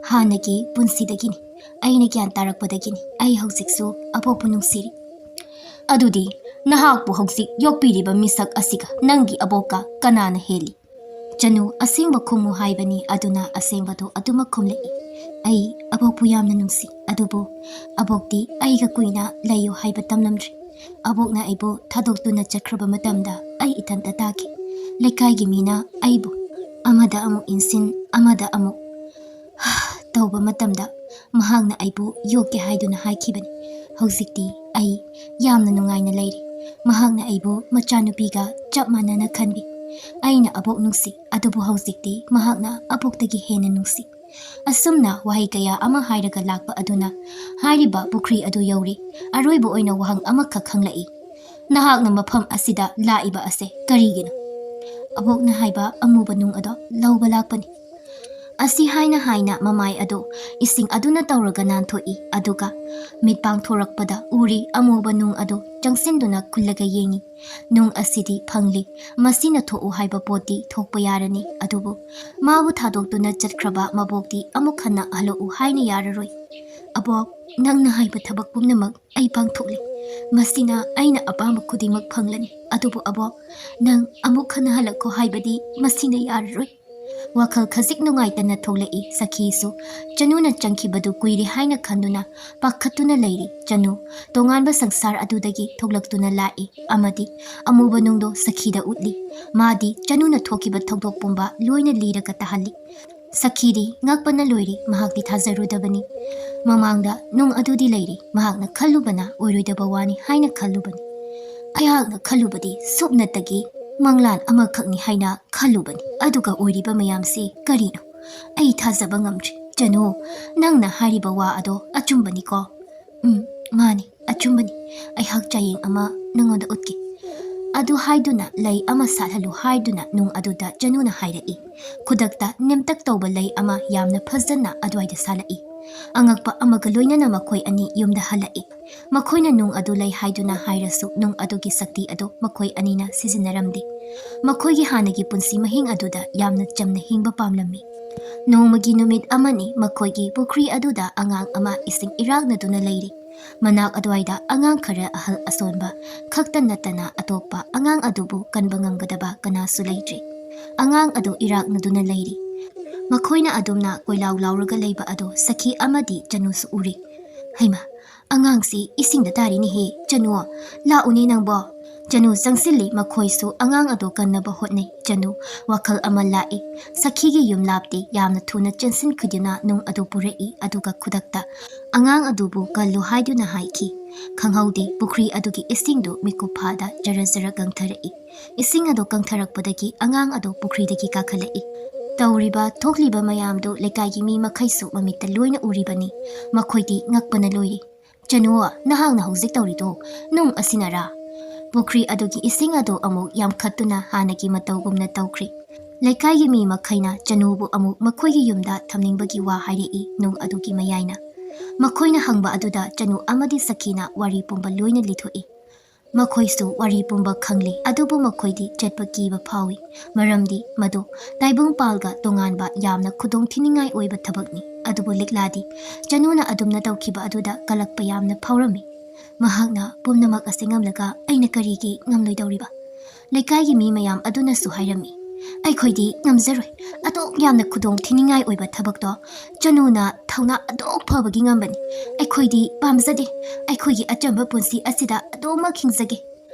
ꯍꯥꯟꯅꯒꯤ ꯄꯨꯟꯁꯤꯗꯒꯤꯅꯤ꯫ ꯑꯩꯅ ꯒ꯭ꯌꯥꯟ ꯇꯥꯔꯛꯄꯗꯒꯤꯅꯤ꯫ ꯑꯩ ꯍꯧꯖꯤꯛꯁꯨ ꯑꯕꯣꯛꯄꯨ ꯅꯨꯡꯁꯤꯔꯤ꯫ "ꯑꯗꯨꯗꯤ ꯅꯍꯥꯛꯄꯨ ꯍꯧꯖꯤꯛ ꯌꯣꯛꯄꯤꯔꯤꯕ ꯃꯤꯁꯛ ꯑꯁꯤꯒ ꯅꯪꯒꯤ ꯑꯕꯣꯛꯀ ꯀꯅꯥꯅ ꯍꯦꯜꯂꯤ?" "ꯆꯅꯨ, ꯑꯁꯦꯡꯕ ꯈꯨꯝꯃꯨ ꯍꯥꯏꯕꯅꯤ, ꯑꯗꯨꯅ ꯑꯁꯦꯡꯕꯗꯣ ꯑꯗꯨꯃꯛ ꯈꯨꯝꯂꯛꯏ꯫ ꯑꯩ ꯑꯕꯣꯛꯄꯨ ꯌꯥꯝꯅ ꯅꯨꯡꯁꯤ, ꯑꯗꯨꯕꯨ ꯑꯕꯣꯛꯇꯤ ꯑꯩꯒ ꯀꯨꯏꯅ ꯂꯩꯌꯨ ꯍꯥꯏꯕ ꯇꯝꯂꯝꯗ꯭ꯔꯤ꯫ ꯑꯕꯣꯛꯅ ꯑꯩꯕꯨ ꯊꯥꯗꯣꯛꯇꯨꯅ ꯆꯠꯈ꯭ꯔꯕ ꯃꯇꯝꯗ ꯑꯩ ꯏꯊꯟꯇ ꯇꯥꯈꯤ꯫ ꯂꯩꯀꯥꯏꯒꯤ ꯃꯤꯅ ꯑꯩꯕꯨ ꯑꯃꯗ ꯑꯃꯨꯛ ꯏꯟꯁꯤꯟ, ꯑꯃꯗ ꯑꯃꯨꯛ ꯇꯧꯕ ꯃꯇꯝꯗ ꯃꯍꯥꯛꯅ ꯑꯩꯕꯨ ꯌꯣꯛꯀꯦ ꯍꯥꯏꯗꯨꯅ ꯍꯥꯏꯈꯤꯕꯅꯤ꯫ ꯍꯧꯖꯤꯛꯇꯤ ꯑꯩ ꯌꯥꯝꯅ ꯅꯨꯡꯉꯥꯏꯅ ꯂꯩꯔꯤ꯫ ꯃꯍꯥꯛꯅ ꯑꯩꯕꯨ ꯃꯆꯥꯅꯨꯄꯤꯒ ꯆꯞ ꯃꯥꯟꯅꯅ ꯈꯟꯕꯤ꯫ ꯑꯩꯅ ꯑꯕꯣꯛ ꯅꯨꯡꯁꯤ, ꯑꯗꯨꯕꯨ ꯍꯧꯖꯤꯛꯇꯤ ꯃꯍꯥꯛꯅ ꯑꯕꯣꯛꯇꯒꯤ ꯍꯦꯟꯅ ꯅꯨꯡꯁꯤ꯫" ꯑꯁꯨꯝꯅ ꯋꯥꯍꯩ ꯀꯌꯥ ꯑꯃ ꯍꯥꯏꯔꯒ ꯂꯥꯛꯄ ꯑꯗꯨꯅ ꯍꯥꯏꯔꯤꯕ ꯄꯨꯈ꯭ꯔꯤ ꯑꯗꯨ ꯌꯧꯔꯤ꯫ ꯑꯔꯣꯏꯕ ꯑꯣꯏꯅ ꯋꯥꯍꯪ ꯑꯃꯈꯛ ꯈꯪꯂꯛꯏ, "ꯅꯍꯥꯛꯅ ꯃꯐꯝ ꯑꯁꯤꯗ ꯂꯥꯛꯏꯕ ꯑꯁꯦ ꯀꯔꯤꯒꯤꯅꯣ?" "ꯑꯕꯣꯛꯅ ꯍꯥꯏꯕ ꯑꯃꯨꯕ ꯅꯨꯡ ꯑꯗꯣ ꯂꯧꯕ ꯂꯥꯛꯄꯅꯤ꯫" ꯑꯁꯤ ꯍꯥꯏꯅ ꯍꯥꯏꯅ ꯃꯃꯥꯏ ꯑꯗꯨ ꯏꯁꯤꯡ ꯑꯗꯨꯅ ꯇꯧꯔꯒ ꯅꯥꯟꯊꯣꯛꯏ, ꯑꯗꯨꯒ ꯃꯤꯠ ꯄꯥꯡꯊꯣꯔꯛꯄꯗ ꯎꯔꯤ ꯑꯃꯨꯕ ꯅꯨꯡ ꯑꯗꯨ ꯆꯪꯁꯤꯟꯗꯨꯅ ꯈꯨꯜꯂꯒ ꯌꯦꯡꯏ꯫ ꯅꯨꯡ ꯑꯁꯤꯗꯤ ꯐꯪꯂꯤ, ꯃꯁꯤꯅ ꯊꯣꯛꯎ ꯍꯥꯏꯕ ꯄꯣꯠꯇꯤ ꯊꯣꯛꯄ ꯌꯥꯔꯅꯤ, ꯑꯗꯨꯕꯨ ꯃꯥꯕꯨ ꯊꯥꯗꯣꯛꯇꯨꯅ ꯆꯠꯈ꯭ꯔꯕ ꯃꯕꯣꯛꯇꯤ ꯑꯃꯨꯛ ꯍꯟꯅ ꯍꯜꯂꯛꯎ ꯍꯥꯏꯅ ꯌꯥꯔꯔꯣꯏ꯫ "ꯑꯕꯣꯛ, ꯅꯪꯅ ꯍꯥꯏꯕ ꯊꯕꯛ ꯄꯨꯝꯅꯃꯛ ꯑꯩ ꯄꯥꯡꯊꯣꯛꯂꯦ꯫ ꯃꯁꯤꯅ ꯑꯩꯅ ꯑꯄꯥꯝꯕ ꯈꯨꯗꯤꯡꯃꯛ ꯐꯪꯂꯅꯤ꯫ ꯑꯗꯨꯕꯨ ꯑꯕꯣꯛ, ꯅꯪ ꯑꯃꯨꯛ ꯍꯟꯅ ꯍꯜꯂꯛꯈꯣ ꯍꯥꯏꯕꯗꯤ ꯃꯁꯤꯅ ꯌꯥꯔꯔꯣꯏ꯫" ꯋꯥꯈꯜ ꯈꯖꯤꯛ ꯅꯨꯡꯉꯥꯏꯇꯅ ꯊꯣꯛꯂꯛꯏ꯫ ꯁꯈꯤꯁꯨ ꯆꯅꯨꯅ ꯆꯪꯈꯤꯕꯗꯨ ꯀꯨꯏꯔꯦ ꯍꯥꯏꯅ ꯈꯟꯗꯨꯅ ꯄꯥꯈꯠꯇꯨꯅ ꯂꯩꯔꯤ꯫ ꯆꯅꯨ ꯇꯣꯉꯥꯟꯕ ꯁꯪꯁꯥꯔ ꯑꯗꯨꯗꯒꯤ ꯊꯣꯛꯂꯛꯇꯨꯅ ꯂꯥꯛꯏ ꯑꯃꯗꯤ ꯑꯃꯨꯕ ꯅꯨꯡꯗꯣ ꯁꯈꯤꯗ ꯎꯠꯂꯤ꯫ ꯃꯥꯗꯤ ꯆꯅꯨꯅ ꯊꯣꯛꯈꯤꯕ ꯊꯧꯗꯣꯛ ꯄꯨꯝꯕ ꯂꯣꯏꯅ ꯂꯤꯔꯒ ꯇꯥꯍꯜꯂꯤ꯫ ꯁꯈꯤꯗꯤ ꯉꯛꯄꯅ ꯂꯣꯏꯔꯤ꯫ ꯃꯍꯥꯛꯇꯤ ꯊꯥꯖꯔꯨꯗꯕꯅꯤ꯫ ꯃꯃꯥꯡꯗ ꯅꯨꯡ ꯑꯗꯨꯗꯤ ꯂꯩꯔꯤ꯫ ꯃꯍꯥꯛꯅ ꯈꯜꯂꯨꯕꯅ ꯑꯣꯏꯔꯣꯏꯗꯕ ꯋꯥꯅꯤ ꯍꯥꯏꯅ ꯈꯜꯂꯨꯕꯅꯤ꯫ ꯑꯩꯍꯥꯛꯅ ꯈꯜꯂꯨꯕꯗꯤ ꯁꯨꯞꯅꯇꯒꯤ ꯃꯪꯂꯥꯟ ꯑꯃꯈꯛꯅꯤ ꯍꯥꯏꯅ ꯈꯜꯂꯨꯕꯅꯤ꯫ ꯑꯗꯨꯒ ꯑꯣꯏꯔꯤꯕ ꯃꯌꯥꯝꯁꯤ ꯀꯔꯤꯅꯣ? ꯑꯩ ꯊꯥꯖꯕ ꯉꯝꯗ꯭ꯔꯤ꯫ ꯆꯅꯨ, ꯅꯪꯅ ꯍꯥꯏꯔꯤꯕ ꯋꯥ ꯑꯗꯣ ꯑꯆꯨꯝꯕꯅꯤꯀꯣ? ꯎꯝ, ꯃꯥꯅꯤ, ꯑꯆꯨꯝꯕꯅꯤ꯫ ꯑꯩꯍꯥꯛ ꯆꯥꯌꯦꯡ ꯑꯃ ꯅꯉꯣꯟꯗ ꯎꯠꯀꯦ꯫ ꯑꯗꯨ ꯍꯥꯏꯗꯨꯅ ꯂꯩ ꯑꯃ ꯁꯥꯠꯍꯜꯂꯨ ꯍꯥꯏꯗꯨꯅ ꯅꯨꯡ ꯑꯗꯨꯗ ꯆꯅꯨꯅ ꯍꯥꯏꯔꯛꯏ꯫ ꯈꯨꯗꯛꯇ ꯅꯦꯝꯇꯛ ꯇꯧꯕ ꯂꯩ ꯑꯃ ꯌꯥꯝꯅ ꯐꯖꯅ ꯑꯗꯨꯋꯥꯏꯗ ꯁꯥꯠꯂꯛꯏ꯫ ꯑꯉꯛꯄ ꯑꯃꯒ ꯂꯣꯏꯅꯅ ꯃꯈꯣꯏ ꯑꯅꯤ ꯌꯨꯝꯗ ꯍꯜꯂꯛꯏ꯫ ꯃꯈꯣꯏꯅ ꯅꯨꯡ ꯑꯗꯨ ꯂꯩ ꯍꯥꯏꯗꯨꯅ ꯍꯥꯏꯔꯁꯨ ꯅꯨꯡ ꯑꯗꯨꯒꯤ ꯁꯛꯇꯤ ꯑꯗꯨ ꯃꯈꯣꯏ ꯑꯅꯤꯅ ꯁꯤꯖꯤꯟꯅꯔꯝꯗꯦ꯫ ꯃꯈꯣꯏꯒꯤ ꯍꯥꯟꯅꯒꯤ ꯄꯨꯟꯁꯤ ꯃꯍꯤꯡ ꯑꯗꯨꯗ ꯌꯥꯝꯅ ꯆꯝꯅ ꯍꯤꯡꯕ ꯄꯥꯝꯂꯝꯃꯤ꯫ ꯅꯣꯡꯃꯒꯤ ꯅꯨꯃꯤꯠ ꯑꯃꯅꯤ ꯃꯈꯣꯏꯒꯤ ꯄꯨꯈ꯭ꯔꯤ ꯑꯗꯨꯗ ꯑꯉꯥꯡ ꯑꯃ ꯏꯁꯤꯡ ꯏꯔꯥꯛꯅꯗꯨꯅ ꯂꯩꯔꯤ꯫ ꯃꯅꯥꯛ ꯑꯗꯨꯋꯥꯏꯗ ꯑꯉꯥꯡ ꯈꯔ ꯑꯍꯜ ꯑꯁꯣꯟꯕ ꯈꯛꯇ ꯅꯠꯇꯅ ꯑꯇꯣꯞꯄ ꯑꯉꯥꯡ ꯑꯗꯨꯕꯨ ꯀꯟꯕ ꯉꯝꯒꯗꯕ ꯀꯅꯥꯁꯨ ꯂꯩꯇ꯭ꯔꯤ꯫ ꯑꯉꯥꯡ ꯑꯗꯨ ꯏꯔꯥꯛꯅꯗꯨꯅ ꯂꯩꯔꯤ꯫ ꯃꯈꯣꯏꯅ ꯑꯗꯨꯝꯅ ꯀꯣꯏꯂꯥꯎ ꯂꯥꯎꯔꯒ ꯂꯩꯕ ꯑꯗꯨ ꯁꯈꯤ ꯑꯃꯗꯤ ꯆꯅꯨꯁꯨ ꯎꯔꯤ꯫ "ꯍꯩꯃꯥ, ꯑꯉꯥꯡꯁꯤ ꯏꯁꯤꯡꯗ ꯇꯥꯔꯤꯅꯦꯍꯦ꯫ ꯆꯅꯨ, ꯂꯥꯛꯎꯅꯦ ꯅꯪꯕꯣ꯫" ꯆꯅꯨ ꯆꯪꯁꯤꯜꯂꯤ꯫ ꯃꯈꯣꯏꯁꯨ ꯑꯉꯥꯡ ꯑꯗꯨ ꯀꯟꯅꯕ ꯍꯣꯠꯅꯩ꯫ ꯆꯅꯨ ꯋꯥꯈꯜ ꯑꯃ ꯂꯥꯛꯏ꯫ ꯁꯈꯤꯒꯤ ꯌꯨꯝ ꯂꯥꯞꯇꯤ꯫ ꯌꯥꯝꯅ ꯊꯨꯅ ꯆꯦꯟꯁꯤꯟꯈꯤꯗꯨꯅ ꯅꯨꯡ ꯑꯗꯨ ꯄꯨꯔꯛꯏ꯫ ꯑꯗꯨꯒ ꯈꯨꯗꯛꯇ ꯑꯉꯥꯡ ꯑꯗꯨꯕꯨ ꯀꯜꯂꯨ ꯍꯥꯏꯗꯨꯅ ꯍꯥꯏꯈꯤ꯫ ꯈꯪꯍꯧꯗꯦ, ꯄꯨꯈ꯭ꯔꯤ ꯑꯗꯨꯒꯤ ꯏꯁꯤꯡꯗꯨ ꯃꯤꯀꯨꯞ ꯐꯥꯗ ꯖꯔ ꯖꯔ ꯀꯪꯊꯔꯛꯏ꯫ ꯏꯁꯤꯡ ꯑꯗꯨ ꯀꯪꯊꯔꯛꯄꯗꯒꯤ ꯑꯉꯥꯡ ꯑꯗꯨ ꯄꯨꯈ꯭ꯔꯤꯗꯒꯤ ꯀꯥꯈꯠꯂꯛꯏ꯫ ꯇꯧꯔꯤꯕ ꯊꯣꯛꯂꯤꯕ ꯃꯌꯥꯝꯗꯨ ꯂꯩꯀꯥꯏꯒꯤ ꯃꯤ ꯃꯈꯩꯁꯨ ꯃꯃꯤꯠꯇ ꯂꯣꯏꯅ ꯎꯔꯤꯕꯅꯤ꯫ ꯃꯈꯣꯏꯗꯤ ꯉꯛꯄꯅ ꯂꯣꯏꯔꯤ꯫ "ꯆꯅꯨ, ꯅꯍꯥꯛꯅ ꯍꯧꯖꯤꯛ ꯇꯧꯔꯤꯗꯨ ꯅꯨꯡ ꯑꯁꯤꯅꯔꯥ?" ꯄꯨꯈ꯭ꯔꯤ ꯑꯗꯨꯒꯤ ꯏꯁꯤꯡ ꯑꯗꯨ ꯑꯃꯨꯛ ꯌꯥꯝꯈꯠꯇꯨꯅ ꯍꯥꯟꯅꯒꯤ ꯃꯇꯧꯒꯨꯝꯅ ꯇꯧꯈ꯭ꯔꯤ꯫ ꯂꯩꯀꯥꯏꯒꯤ ꯃꯤ ꯃꯈꯩꯅ ꯆꯅꯨꯕꯨ ꯑꯃꯨꯛ ꯃꯈꯣꯏꯒꯤ ꯌꯨꯝꯗ ꯊꯝꯅꯤꯡꯕꯒꯤ ꯋꯥ ꯍꯥꯏꯔꯛꯏ ꯅꯨꯡ ꯑꯗꯨꯒꯤ ꯃꯌꯥꯏꯅ꯫ ꯃꯈꯣꯏꯅ ꯍꯪꯕ ꯑꯗꯨꯗ ꯆꯅꯨ ꯑꯃꯗꯤ ꯁꯈꯤꯅ ꯋꯥꯔꯤ ꯄꯨꯝꯕ ꯂꯣꯏꯅ ꯂꯤꯊꯣꯛꯏ꯫ ꯃꯈꯣꯏꯁꯨ ꯋꯥꯔꯤ ꯄꯨꯝꯕ ꯈꯪꯂꯤ, ꯑꯗꯨꯕꯨ ꯃꯈꯣꯏꯗꯤ ꯆꯠꯄ ꯀꯤꯕ ꯐꯥꯎꯏ꯫ ꯃꯔꯝꯗꯤ ꯃꯗꯨ ꯇꯥꯏꯕꯪꯄꯥꯜꯒ ꯇꯣꯉꯥꯟꯕ ꯌꯥꯝꯅ ꯈꯨꯗꯣꯡ ꯊꯤꯅꯤꯡꯉꯥꯏ ꯑꯣꯏꯕ ꯊꯕꯛꯅꯤ꯫ ꯑꯗꯨꯕꯨ ꯂꯤꯛꯂꯥꯗꯤ ꯆꯅꯨꯅ ꯑꯗꯨꯝꯅ ꯇꯧꯈꯤꯕ ꯑꯗꯨꯗ ꯀꯜꯂꯛꯄ ꯌꯥꯝꯅ ꯐꯥꯎꯔꯝꯃꯤ꯫ ꯃꯍꯥꯛꯅ ꯄꯨꯝꯅꯃꯛ ꯑꯁꯤ ꯉꯝꯂꯒ ꯑꯩꯅ ꯀꯔꯤꯒꯤ ꯉꯝꯂꯣꯏꯗꯧꯔꯤꯕ? ꯂꯩꯀꯥꯏꯒꯤ ꯃꯤ ꯃꯌꯥꯝ ꯑꯗꯨꯅꯁꯨ ꯍꯥꯏꯔꯝꯃꯤ, "ꯑꯩꯈꯣꯏꯗꯤ ꯉꯝꯖꯔꯣꯏ꯫ ꯑꯗꯨꯛ ꯌꯥꯝꯅ ꯈꯨꯗꯣꯡ ꯊꯤꯅꯤꯡꯉꯥꯏ ꯑꯣꯏꯕ ꯊꯕꯛꯇꯣ ꯆꯅꯨꯅ ꯊꯧꯅꯥ ꯑꯗꯨꯛ ꯐꯕꯒꯤ ꯉꯝꯕꯅꯤ꯫ ꯑꯩꯈꯣꯏꯗꯤ ꯄꯥꯝꯖꯗꯦ꯫ ꯑꯩꯈꯣꯏꯒꯤ ꯑꯆꯝꯕ ꯄꯨꯟꯁꯤ ꯑꯁꯤꯗ ꯑꯗꯨꯃꯛ ꯍꯤꯡꯖꯒꯦ꯫"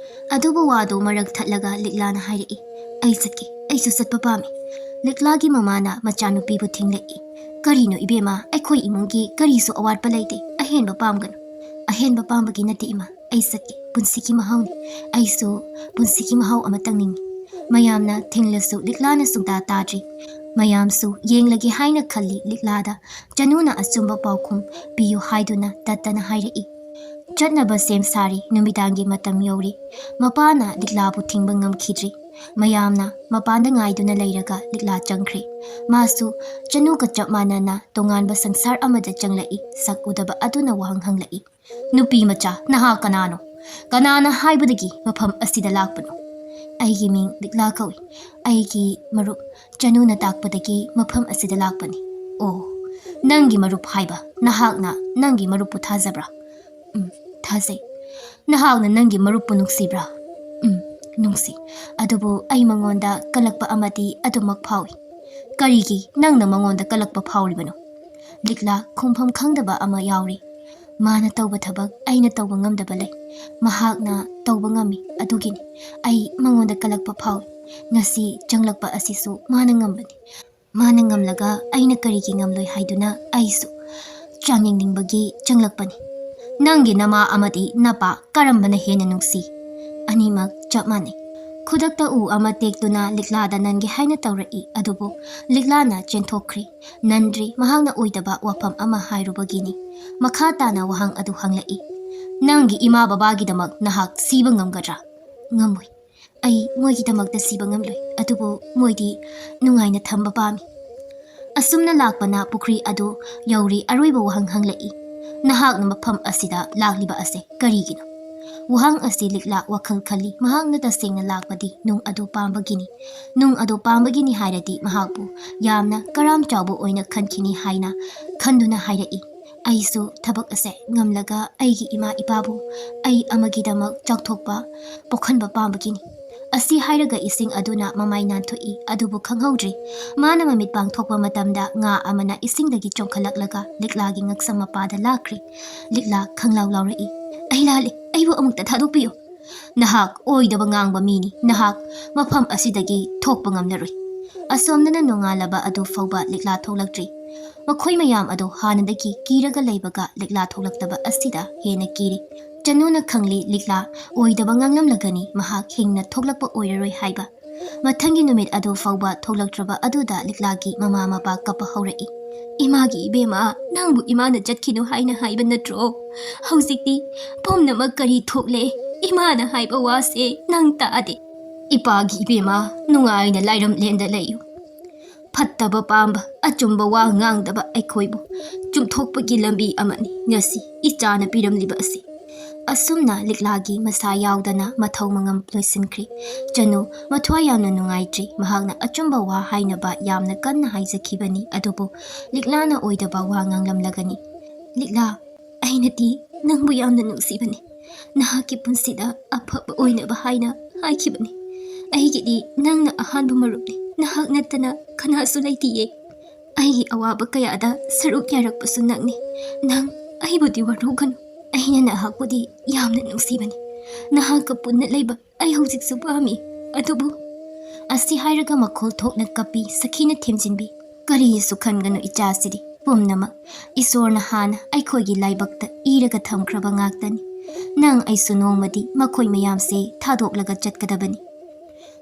ꯑꯗꯨꯕꯨ ꯋꯥꯗꯨ ꯃꯔꯛ ꯊꯠꯂꯒ ꯂꯤꯛꯂꯥꯅ ꯍꯥꯏꯔꯛꯏ, "ꯑꯩ ꯆꯠꯀꯦ, ꯑꯩꯁꯨ ꯆꯠꯄ ꯄꯥꯝꯃꯤ꯫ ꯂꯤꯛꯂꯥꯒꯤ ꯃꯃꯥꯅ ꯃꯆꯥꯅꯨꯄꯤꯕꯨ ꯊꯤꯡꯂꯛꯏ꯫ "ꯀꯔꯤꯅꯣ ꯏꯕꯦꯝꯃ, ꯑꯩꯈꯣꯏ ꯏꯃꯨꯡꯒꯤ ꯀꯔꯤꯁꯨ ꯑꯋꯥꯠꯄ ꯂꯩꯇꯦ, ꯑꯍꯦꯟꯕ ꯄꯥꯝꯒꯅꯨ꯫ ꯑꯍꯦꯟꯕ ꯄꯥꯝꯕꯒꯤ ꯅꯠꯇꯦ ꯏꯃꯥ, ꯑꯩ ꯆꯠꯀꯦ, ꯄꯨꯟꯁꯤꯒꯤ ꯃꯍꯥꯎꯅꯤ꯫ ꯑꯩꯁꯨ ꯄꯨꯟꯁꯤꯒꯤ ꯃꯍꯥꯎ ꯑꯃ ꯇꯪꯅꯤꯡꯏ"꯫ ꯃꯌꯥꯝꯅ ꯊꯤꯡꯂꯁꯨ ꯂꯤꯛꯂꯥꯅ ꯁꯨꯡꯇꯥ ꯇꯥꯗ꯭ꯔꯤ꯫ ꯃꯌꯥꯝꯁꯨ ꯌꯦꯡꯂꯒꯦ ꯍꯥꯏꯅ ꯈꯜꯂꯤ ꯂꯤꯛꯂꯥꯗ꯫ ꯆꯅꯨꯅ ꯑꯆꯨꯝꯕ ꯄꯥꯎꯈꯨꯝ ꯄꯤꯌꯨ ꯍꯥꯏꯗꯨꯅ ꯇꯠꯇꯅ ꯍꯥꯏꯔꯛꯏ꯫ ꯆꯠꯅꯕ ꯁꯦꯝ ꯁꯥꯔꯤ꯫ ꯅꯨꯃꯤꯗꯥꯡꯒꯤ ꯃꯇꯝ ꯌꯧꯔꯤ꯫ ꯃꯄꯥꯅ ꯂꯤꯛꯂꯥꯕꯨ ꯊꯤꯡꯕ ꯉꯝꯈꯤꯗ꯭ꯔꯤ꯫ ꯃꯌꯥꯝꯅ ꯃꯄꯥꯟꯗ ꯉꯥꯏꯗꯨꯅ ꯂꯩꯔꯒ ꯂꯤꯛꯂꯥ ꯆꯪꯈ꯭ꯔꯦ꯫ ꯃꯥꯁꯨ ꯆꯅꯨꯒ ꯆꯞ ꯃꯥꯟꯅꯅ ꯇꯣꯉꯥꯟꯕ ꯁꯪꯁꯥꯔ ꯑꯃꯗ ꯆꯪꯂꯛꯏ꯫ ꯁꯛ ꯎꯗꯕ ꯑꯗꯨꯅ ꯋꯥꯍꯪ ꯍꯪꯂꯛꯏ, "ꯅꯨꯄꯤ ꯃꯆꯥ, ꯅꯍꯥꯛ ꯀꯅꯥꯅꯣ? ꯀꯅꯥꯅ ꯍꯥꯏꯕꯗꯒꯤ ꯃꯐꯝ ꯑꯁꯤꯗ ꯂꯥꯛꯄꯅꯣ?" "ꯑꯩꯒꯤ ꯃꯤꯡ ꯂꯤꯛꯂꯥ ꯀꯧꯏ꯫ ꯑꯩꯒꯤ ꯃꯔꯨꯞ ꯆꯅꯨꯅ ꯇꯥꯛꯄꯗꯒꯤ ꯃꯐꯝ ꯑꯁꯤꯗ ꯂꯥꯛꯄꯅꯤ"꯫ "ꯑꯣ, ꯅꯪꯒꯤ ꯃꯔꯨꯞ ꯍꯥꯏꯕ? ꯅꯍꯥꯛꯅ ꯅꯪꯒꯤ ꯃꯔꯨꯞꯄꯨ ꯊꯥꯖꯕ꯭ꯔꯥ?" "ꯎꯝ, ꯊꯥꯖꯩ"꯫ "ꯅꯍꯥꯛꯅ ꯅꯪꯒꯤ ꯃꯔꯨꯞꯄꯨ ꯅꯨꯡꯁꯤꯕ꯭ꯔꯥ?" "ꯎꯝ, ꯅꯨꯡꯁꯤ꯫ ꯑꯗꯨꯕꯨ ꯑꯩ ꯃꯉꯣꯟꯗ ꯀꯜꯂꯛꯄ ꯑꯃꯗꯤ ꯑꯗꯨꯃꯛ ꯐꯥꯎꯏ"꯫ "ꯀꯔꯤꯒꯤ ꯅꯪꯅ ꯃꯉꯣꯟꯗ ꯀꯜꯂꯛꯄ ꯐꯥꯎꯔꯤꯕꯅꯣ?" ꯂꯤꯛꯂꯥ ꯈꯨꯝꯐꯝ ꯈꯪꯗꯕ ꯑꯃ ꯌꯥꯎꯔꯤ꯫ "ꯃꯥꯅ ꯇꯧꯕ ꯊꯕꯛ ꯑꯩꯅ ꯇꯧꯕ ꯉꯝꯗꯕ ꯂꯩ꯫ ꯃꯍꯥꯛꯅ ꯇꯧꯕ ꯉꯝꯃꯤ, ꯑꯗꯨꯒꯤꯅꯤ꯫ ꯑꯩ ꯃꯉꯣꯟꯗ ꯀꯜꯂꯛꯄ ꯐꯥꯎꯏ꯫ ꯉꯁꯤ ꯆꯪꯂꯛꯄ ꯑꯁꯤꯁꯨ ꯃꯥꯅ ꯉꯝꯕꯅꯤ꯫ ꯃꯥꯅ ꯉꯝꯂꯒ ꯑꯩꯅ ꯀꯔꯤꯒꯤ ꯉꯝꯂꯣꯏ ꯍꯥꯏꯗꯨꯅ ꯑꯩꯁꯨ ꯆꯥꯡꯌꯦꯡꯅꯤꯡꯕꯒꯤ ꯆꯪꯂꯛꯄꯅꯤ"꯫ "ꯅꯪꯒꯤ ꯅꯃꯥ ꯑꯃꯗꯤ ꯅꯄꯥ ꯀꯔꯝꯕꯅ ꯍꯦꯟꯅ ꯅꯨꯡꯁꯤ?" "ꯑꯅꯤꯃꯛ ꯆꯞ ꯃꯥꯟꯅꯩ"꯫ ꯈꯨꯗꯛꯇ ꯎ ꯑꯃ ꯇꯦꯛꯇꯨꯅ ꯂꯤꯛꯂꯥꯗ ꯅꯟꯒꯦ ꯍꯥꯏꯅ ꯇꯧꯔꯛꯏ, ꯑꯗꯨꯕꯨ ꯂꯤꯛꯂꯥꯅ ꯆꯦꯟꯊꯣꯛꯈ꯭ꯔꯤ꯫ ꯅꯟꯗ꯭ꯔꯤ, ꯃꯍꯥꯛꯅ ꯑꯣꯏꯗꯕ ꯋꯥꯐꯝ ꯑꯃ ꯍꯥꯏꯔꯨꯕꯒꯤꯅꯤ꯫ ꯃꯈꯥ ꯇꯥꯅ ꯋꯥꯍꯪ ꯑꯗꯨ ꯍꯪꯂꯛꯏ, "ꯅꯪꯒꯤ ꯏꯃꯥ ꯕꯕꯥꯒꯤꯗꯃꯛ ꯅꯍꯥꯛ ꯁꯤꯕ ꯉꯝꯒꯗ꯭ꯔꯥ?" "ꯉꯝꯃꯣꯏ꯫ ꯑꯩ ꯃꯣꯏꯒꯤꯗꯃꯛꯇ ꯁꯤꯕ ꯉꯝꯂꯣꯏ, ꯑꯗꯨꯕꯨ ꯃꯣꯏꯗꯤ ꯅꯨꯡꯉꯥꯏꯅ ꯊꯝꯕ ꯄꯥꯝꯃꯤ"꯫ ꯑꯁꯨꯝꯅ ꯂꯥꯛꯄꯅ ꯄꯨꯈ꯭ꯔꯤ ꯑꯗꯨ ꯌꯧꯔꯤ꯫ ꯑꯔꯣꯏꯕ ꯋꯥꯍꯪ ꯍꯪꯂꯛꯏ, "ꯅꯍꯥꯛꯅ ꯃꯐꯝ ꯑꯁꯤꯗ ꯂꯥꯛꯂꯤꯕ ꯑꯁꯦ ꯀꯔꯤꯒꯤꯅꯣ?" ꯋꯥꯍꯪ ꯑꯁꯤ ꯂꯤꯛꯂꯥ ꯋꯥꯈꯜ ꯈꯜꯂꯤ꯫ ꯃꯍꯥꯛꯅ ꯇꯁꯦꯡꯅ ꯂꯥꯛꯄꯗꯤ ꯅꯨꯡ ꯑꯗꯨ ꯄꯥꯝꯕꯒꯤꯅꯤ꯫ ꯅꯨꯡ ꯑꯗꯨ ꯄꯥꯝꯕꯒꯤꯅꯤ ꯍꯥꯏꯔꯗꯤ ꯃꯍꯥꯛꯄꯨ ꯌꯥꯝꯅ ꯀꯔꯥꯝ ꯆꯥꯎꯕ ꯑꯣꯏꯅ ꯈꯟꯈꯤꯅꯤ ꯍꯥꯏꯅ ꯈꯟꯗꯨꯅ ꯍꯥꯏꯔꯛꯏ꯫ "ꯑꯩꯁꯨ ꯊꯕꯛ ꯑꯁꯦ ꯉꯝꯂꯒ ꯑꯩꯒꯤ ꯏꯃꯥ ꯏꯄꯥꯕꯨ ꯑꯩ ꯑꯃꯒꯤꯗꯃꯛ ꯆꯥꯎꯊꯣꯛꯄ ꯄꯣꯛꯍꯟꯕ ꯄꯥꯝꯕꯒꯤꯅꯤ"꯫ ꯑꯁꯤ ꯍꯥꯏꯔꯒ ꯏꯁꯤꯡ ꯑꯗꯨꯅ ꯃꯃꯥꯏ ꯅꯥꯟꯊꯣꯛꯏ, ꯑꯗꯨꯕꯨ ꯈꯪꯍꯧꯗ꯭ꯔꯤ꯫ ꯃꯥꯅ ꯃꯃꯤꯠ ꯄꯥꯡꯊꯣꯛꯄ ꯃꯇꯝꯗ ꯉꯥ ꯑꯃꯅ ꯏꯁꯤꯡꯗꯒꯤ ꯆꯣꯡꯈꯠꯂꯛꯂꯒ ꯂꯤꯛꯂꯥꯒꯤ ꯉꯛꯁꯝ ꯃꯄꯥꯗ ꯂꯥꯛꯈ꯭ꯔꯦ꯫ ꯂꯤꯛꯂꯥ ꯈꯪꯂꯥꯎ ꯂꯥꯎꯔꯛꯏ, "ꯑꯩ ꯂꯥꯜꯂꯦ, ꯑꯩꯕꯨ ꯑꯃꯨꯛꯇ ꯊꯥꯗꯣꯛꯄꯤꯌꯨ"꯫ "ꯅꯍꯥꯛ ꯑꯣꯏꯗꯕ ꯉꯥꯡꯕ ꯃꯤꯅꯤ, ꯅꯍꯥꯛ ꯃꯐꯝ ꯑꯁꯤꯗꯒꯤ ꯊꯣꯛꯄ ꯉꯝꯂꯔꯣꯏ"꯫ ꯑꯁꯣꯝꯗꯅ ꯅꯣꯡꯉꯥꯜꯂꯕ ꯑꯗꯨ ꯐꯥꯎꯕ ꯂꯤꯛꯂꯥ ꯊꯣꯛꯂꯛꯇ꯭ꯔꯤ꯫ ꯃꯈꯣꯏ ꯃꯌꯥꯝ ꯑꯗꯨ ꯍꯥꯟꯅꯗꯒꯤ ꯀꯤꯔꯒ ꯂꯩꯕꯒ ꯂꯤꯛꯂꯥ ꯊꯣꯛꯂꯛꯇꯕ ꯑꯁꯤꯗ ꯍꯦꯟꯅ ꯀꯤꯔꯤ꯫ ꯆꯅꯨꯅ ꯈꯪꯂꯤ ꯂꯤꯛꯂꯥ ꯑꯣꯏꯗꯕ ꯉꯥꯡꯂꯝꯂꯒꯅꯤ, ꯃꯍꯥꯛ ꯍꯤꯡꯅ ꯊꯣꯛꯂꯛꯄ ꯑꯣꯏꯔꯔꯣꯏ ꯍꯥꯏꯕ꯫ ꯃꯊꯪꯒꯤ ꯅꯨꯃꯤꯠ ꯑꯗꯨ ꯐꯥꯎꯕ ꯊꯣꯛꯂꯛꯇ꯭ꯔꯕ ꯑꯗꯨꯗ ꯂꯤꯛꯂꯥꯒꯤ ꯃꯃꯥ ꯃꯄꯥ ꯀꯞꯄ ꯍꯧꯔꯛꯏ꯫ "ꯏꯃꯥꯒꯤ ꯏꯕꯦꯝꯃ, ꯅꯪꯕꯨ ꯏꯃꯥꯅ ꯆꯠꯈꯤꯅꯨ ꯍꯥꯏꯅ ꯍꯥꯏꯕ ꯅꯠꯇ꯭ꯔꯣ? ꯍꯧꯖꯤꯛꯇꯤ ꯄꯨꯝꯅꯃꯛ ꯀꯔꯤ ꯊꯣꯛꯂꯦ? ꯏꯃꯥꯅ ꯍꯥꯏꯕ ꯋꯥꯁꯦ ꯅꯪ ꯇꯥꯗꯦ꯫" "ꯏꯄꯥꯒꯤ ꯏꯕꯦꯝꯃ, ꯅꯨꯡꯉꯥꯏꯅ ꯂꯥꯏꯔꯝꯂꯦꯟꯗ ꯂꯩꯌꯨ꯫ ꯐꯠꯇꯕ ꯄꯥꯝꯕ, ꯑꯆꯨꯝꯕ ꯋꯥ ꯉꯥꯡꯗꯕ ꯑꯩꯈꯣꯏꯕꯨ ꯆꯨꯝꯊꯣꯛꯄꯒꯤ ꯂꯝꯕꯤ ꯑꯃꯅꯤ ꯉꯁꯤ ꯏꯆꯥꯅ ꯄꯤꯔꯝꯂꯤꯕ ꯑꯁꯤ꯫" ꯑꯁꯨꯝꯅ ꯂꯤꯛꯂꯥꯒꯤ ꯃꯁꯥ ꯌꯥꯎꯗꯅ ꯃꯊꯧ ꯃꯉꯝ ꯂꯣꯏꯁꯤꯟꯈ꯭ꯔꯤ꯫ ꯆꯅꯨ ꯃꯊ꯭ꯋꯥꯏ ꯌꯥꯝꯅ ꯅꯨꯡꯉꯥꯏꯇ꯭ꯔꯤ꯫ ꯃꯍꯥꯛꯅ ꯑꯆꯨꯝꯕ ꯋꯥ ꯍꯥꯏꯅꯕ ꯌꯥꯝꯅ ꯀꯟꯅ ꯍꯥꯏꯖꯈꯤꯕꯅꯤ, ꯑꯗꯨꯕꯨ ꯂꯤꯛꯂꯥꯅ ꯑꯣꯏꯗꯕ ꯋꯥ ꯉꯥꯡꯂꯝꯂꯒꯅꯤ꯫ "ꯂꯤꯛꯂꯥ, ꯑꯩꯅꯗꯤ ꯅꯪꯕꯨ ꯌꯥꯝꯅ ꯅꯨꯡꯁꯤꯕꯅꯤ꯫ ꯅꯍꯥꯛꯀꯤ ꯄꯨꯟꯁꯤꯗ ꯑꯐꯕ ꯑꯣꯏꯅꯕ ꯍꯥꯏꯅ ꯍꯥꯏꯈꯤꯕꯅꯤ꯫ ꯑꯩꯒꯤꯗꯤ ꯅꯪꯅ ꯑꯍꯥꯟꯕ ꯃꯔꯨꯞꯅꯤ꯫ ꯅꯍꯥꯛ ꯅꯠꯇꯅ ꯀꯅꯥꯁꯨ ꯂꯩꯇꯤꯌꯦ꯫ ꯑꯩꯒꯤ ꯑꯋꯥꯕ ꯀꯌꯥꯗ ꯁꯔꯨꯛ ꯌꯥꯔꯛꯄꯁꯨ ꯅꯪꯅꯤ꯫ ꯅꯪ ꯑꯩꯕꯨꯗꯤ ꯋꯥꯔꯧꯒꯅꯨ꯫ ꯑꯩꯅ ꯅꯍꯥꯛꯄꯨꯗꯤ ꯌꯥꯝꯅ ꯅꯨꯡꯁꯤꯕꯅꯤ꯫ ꯅꯍꯥꯛꯀ ꯄꯨꯟꯅ ꯂꯩꯕ ꯑꯩ ꯍꯧꯖꯤꯛꯁꯨ ꯄꯥꯝꯃꯤ꯫ ꯑꯗꯨꯕꯨ..." ꯑꯁꯤ ꯍꯥꯏꯔꯒ ꯃꯈꯣꯜ ꯊꯣꯛꯅ ꯀꯞꯄꯤ꯫ ꯁꯈꯤꯅ ꯊꯦꯝꯖꯤꯟꯕꯤ꯫ "ꯀꯔꯤꯁꯨ ꯈꯟꯒꯅꯨ ꯏꯆꯥꯁꯤꯗꯤ꯫ ꯄꯨꯝꯅꯃꯛ ꯏꯁꯣꯔꯅ ꯍꯥꯟꯅ ꯑꯩꯈꯣꯏꯒꯤ ꯂꯥꯏꯕꯛꯇ ꯏꯔꯒ ꯊꯝꯈ꯭ꯔꯕ ꯉꯥꯛꯇꯅꯤ꯫ ꯅꯪ ꯑꯩꯁꯨ ꯅꯣꯡꯃꯗꯤ ꯃꯈꯣꯏ ꯃꯌꯥꯝꯁꯦ ꯊꯥꯗꯣꯛꯂꯒ ꯆꯠꯀꯗꯕꯅꯤ꯫"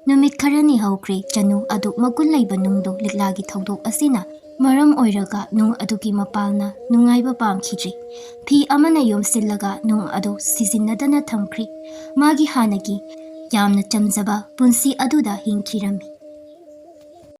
ꯅꯨꯃꯤꯠ ꯈꯔꯅꯤ ꯍꯧꯈ꯭ꯔꯦ꯫ ꯆꯅꯨ ꯑꯗꯨ ꯃꯒꯨꯟ ꯂꯩꯕ ꯅꯨꯡꯗꯣ ꯂꯤꯛꯂꯥꯒꯤ ꯊꯧꯗꯣꯛ ꯑꯁꯤꯅ ꯃꯔꯝ ꯑꯣꯏꯔꯒ ꯅꯨꯡ ꯑꯗꯨꯒꯤ ꯃꯄꯥꯜꯅ ꯅꯨꯡꯉꯥꯏꯕ ꯄꯥꯝꯈꯤꯗ꯭ꯔꯤ꯫ ꯐꯤ ꯑꯃꯅ ꯌꯣꯝꯁꯤꯜꯂꯒ ꯅꯨꯡ ꯑꯗꯨ ꯁꯤꯖꯤꯟꯅꯗꯅ ꯊꯝꯈ꯭ꯔꯤ꯫ ꯃꯥꯒꯤ ꯍꯥꯟꯅꯒꯤ ꯌꯥꯝꯅ ꯆꯝꯖꯕ ꯄꯨꯟꯁꯤ ꯑꯗꯨꯗ ꯍꯤꯡꯈꯤꯔꯝꯃꯤ꯫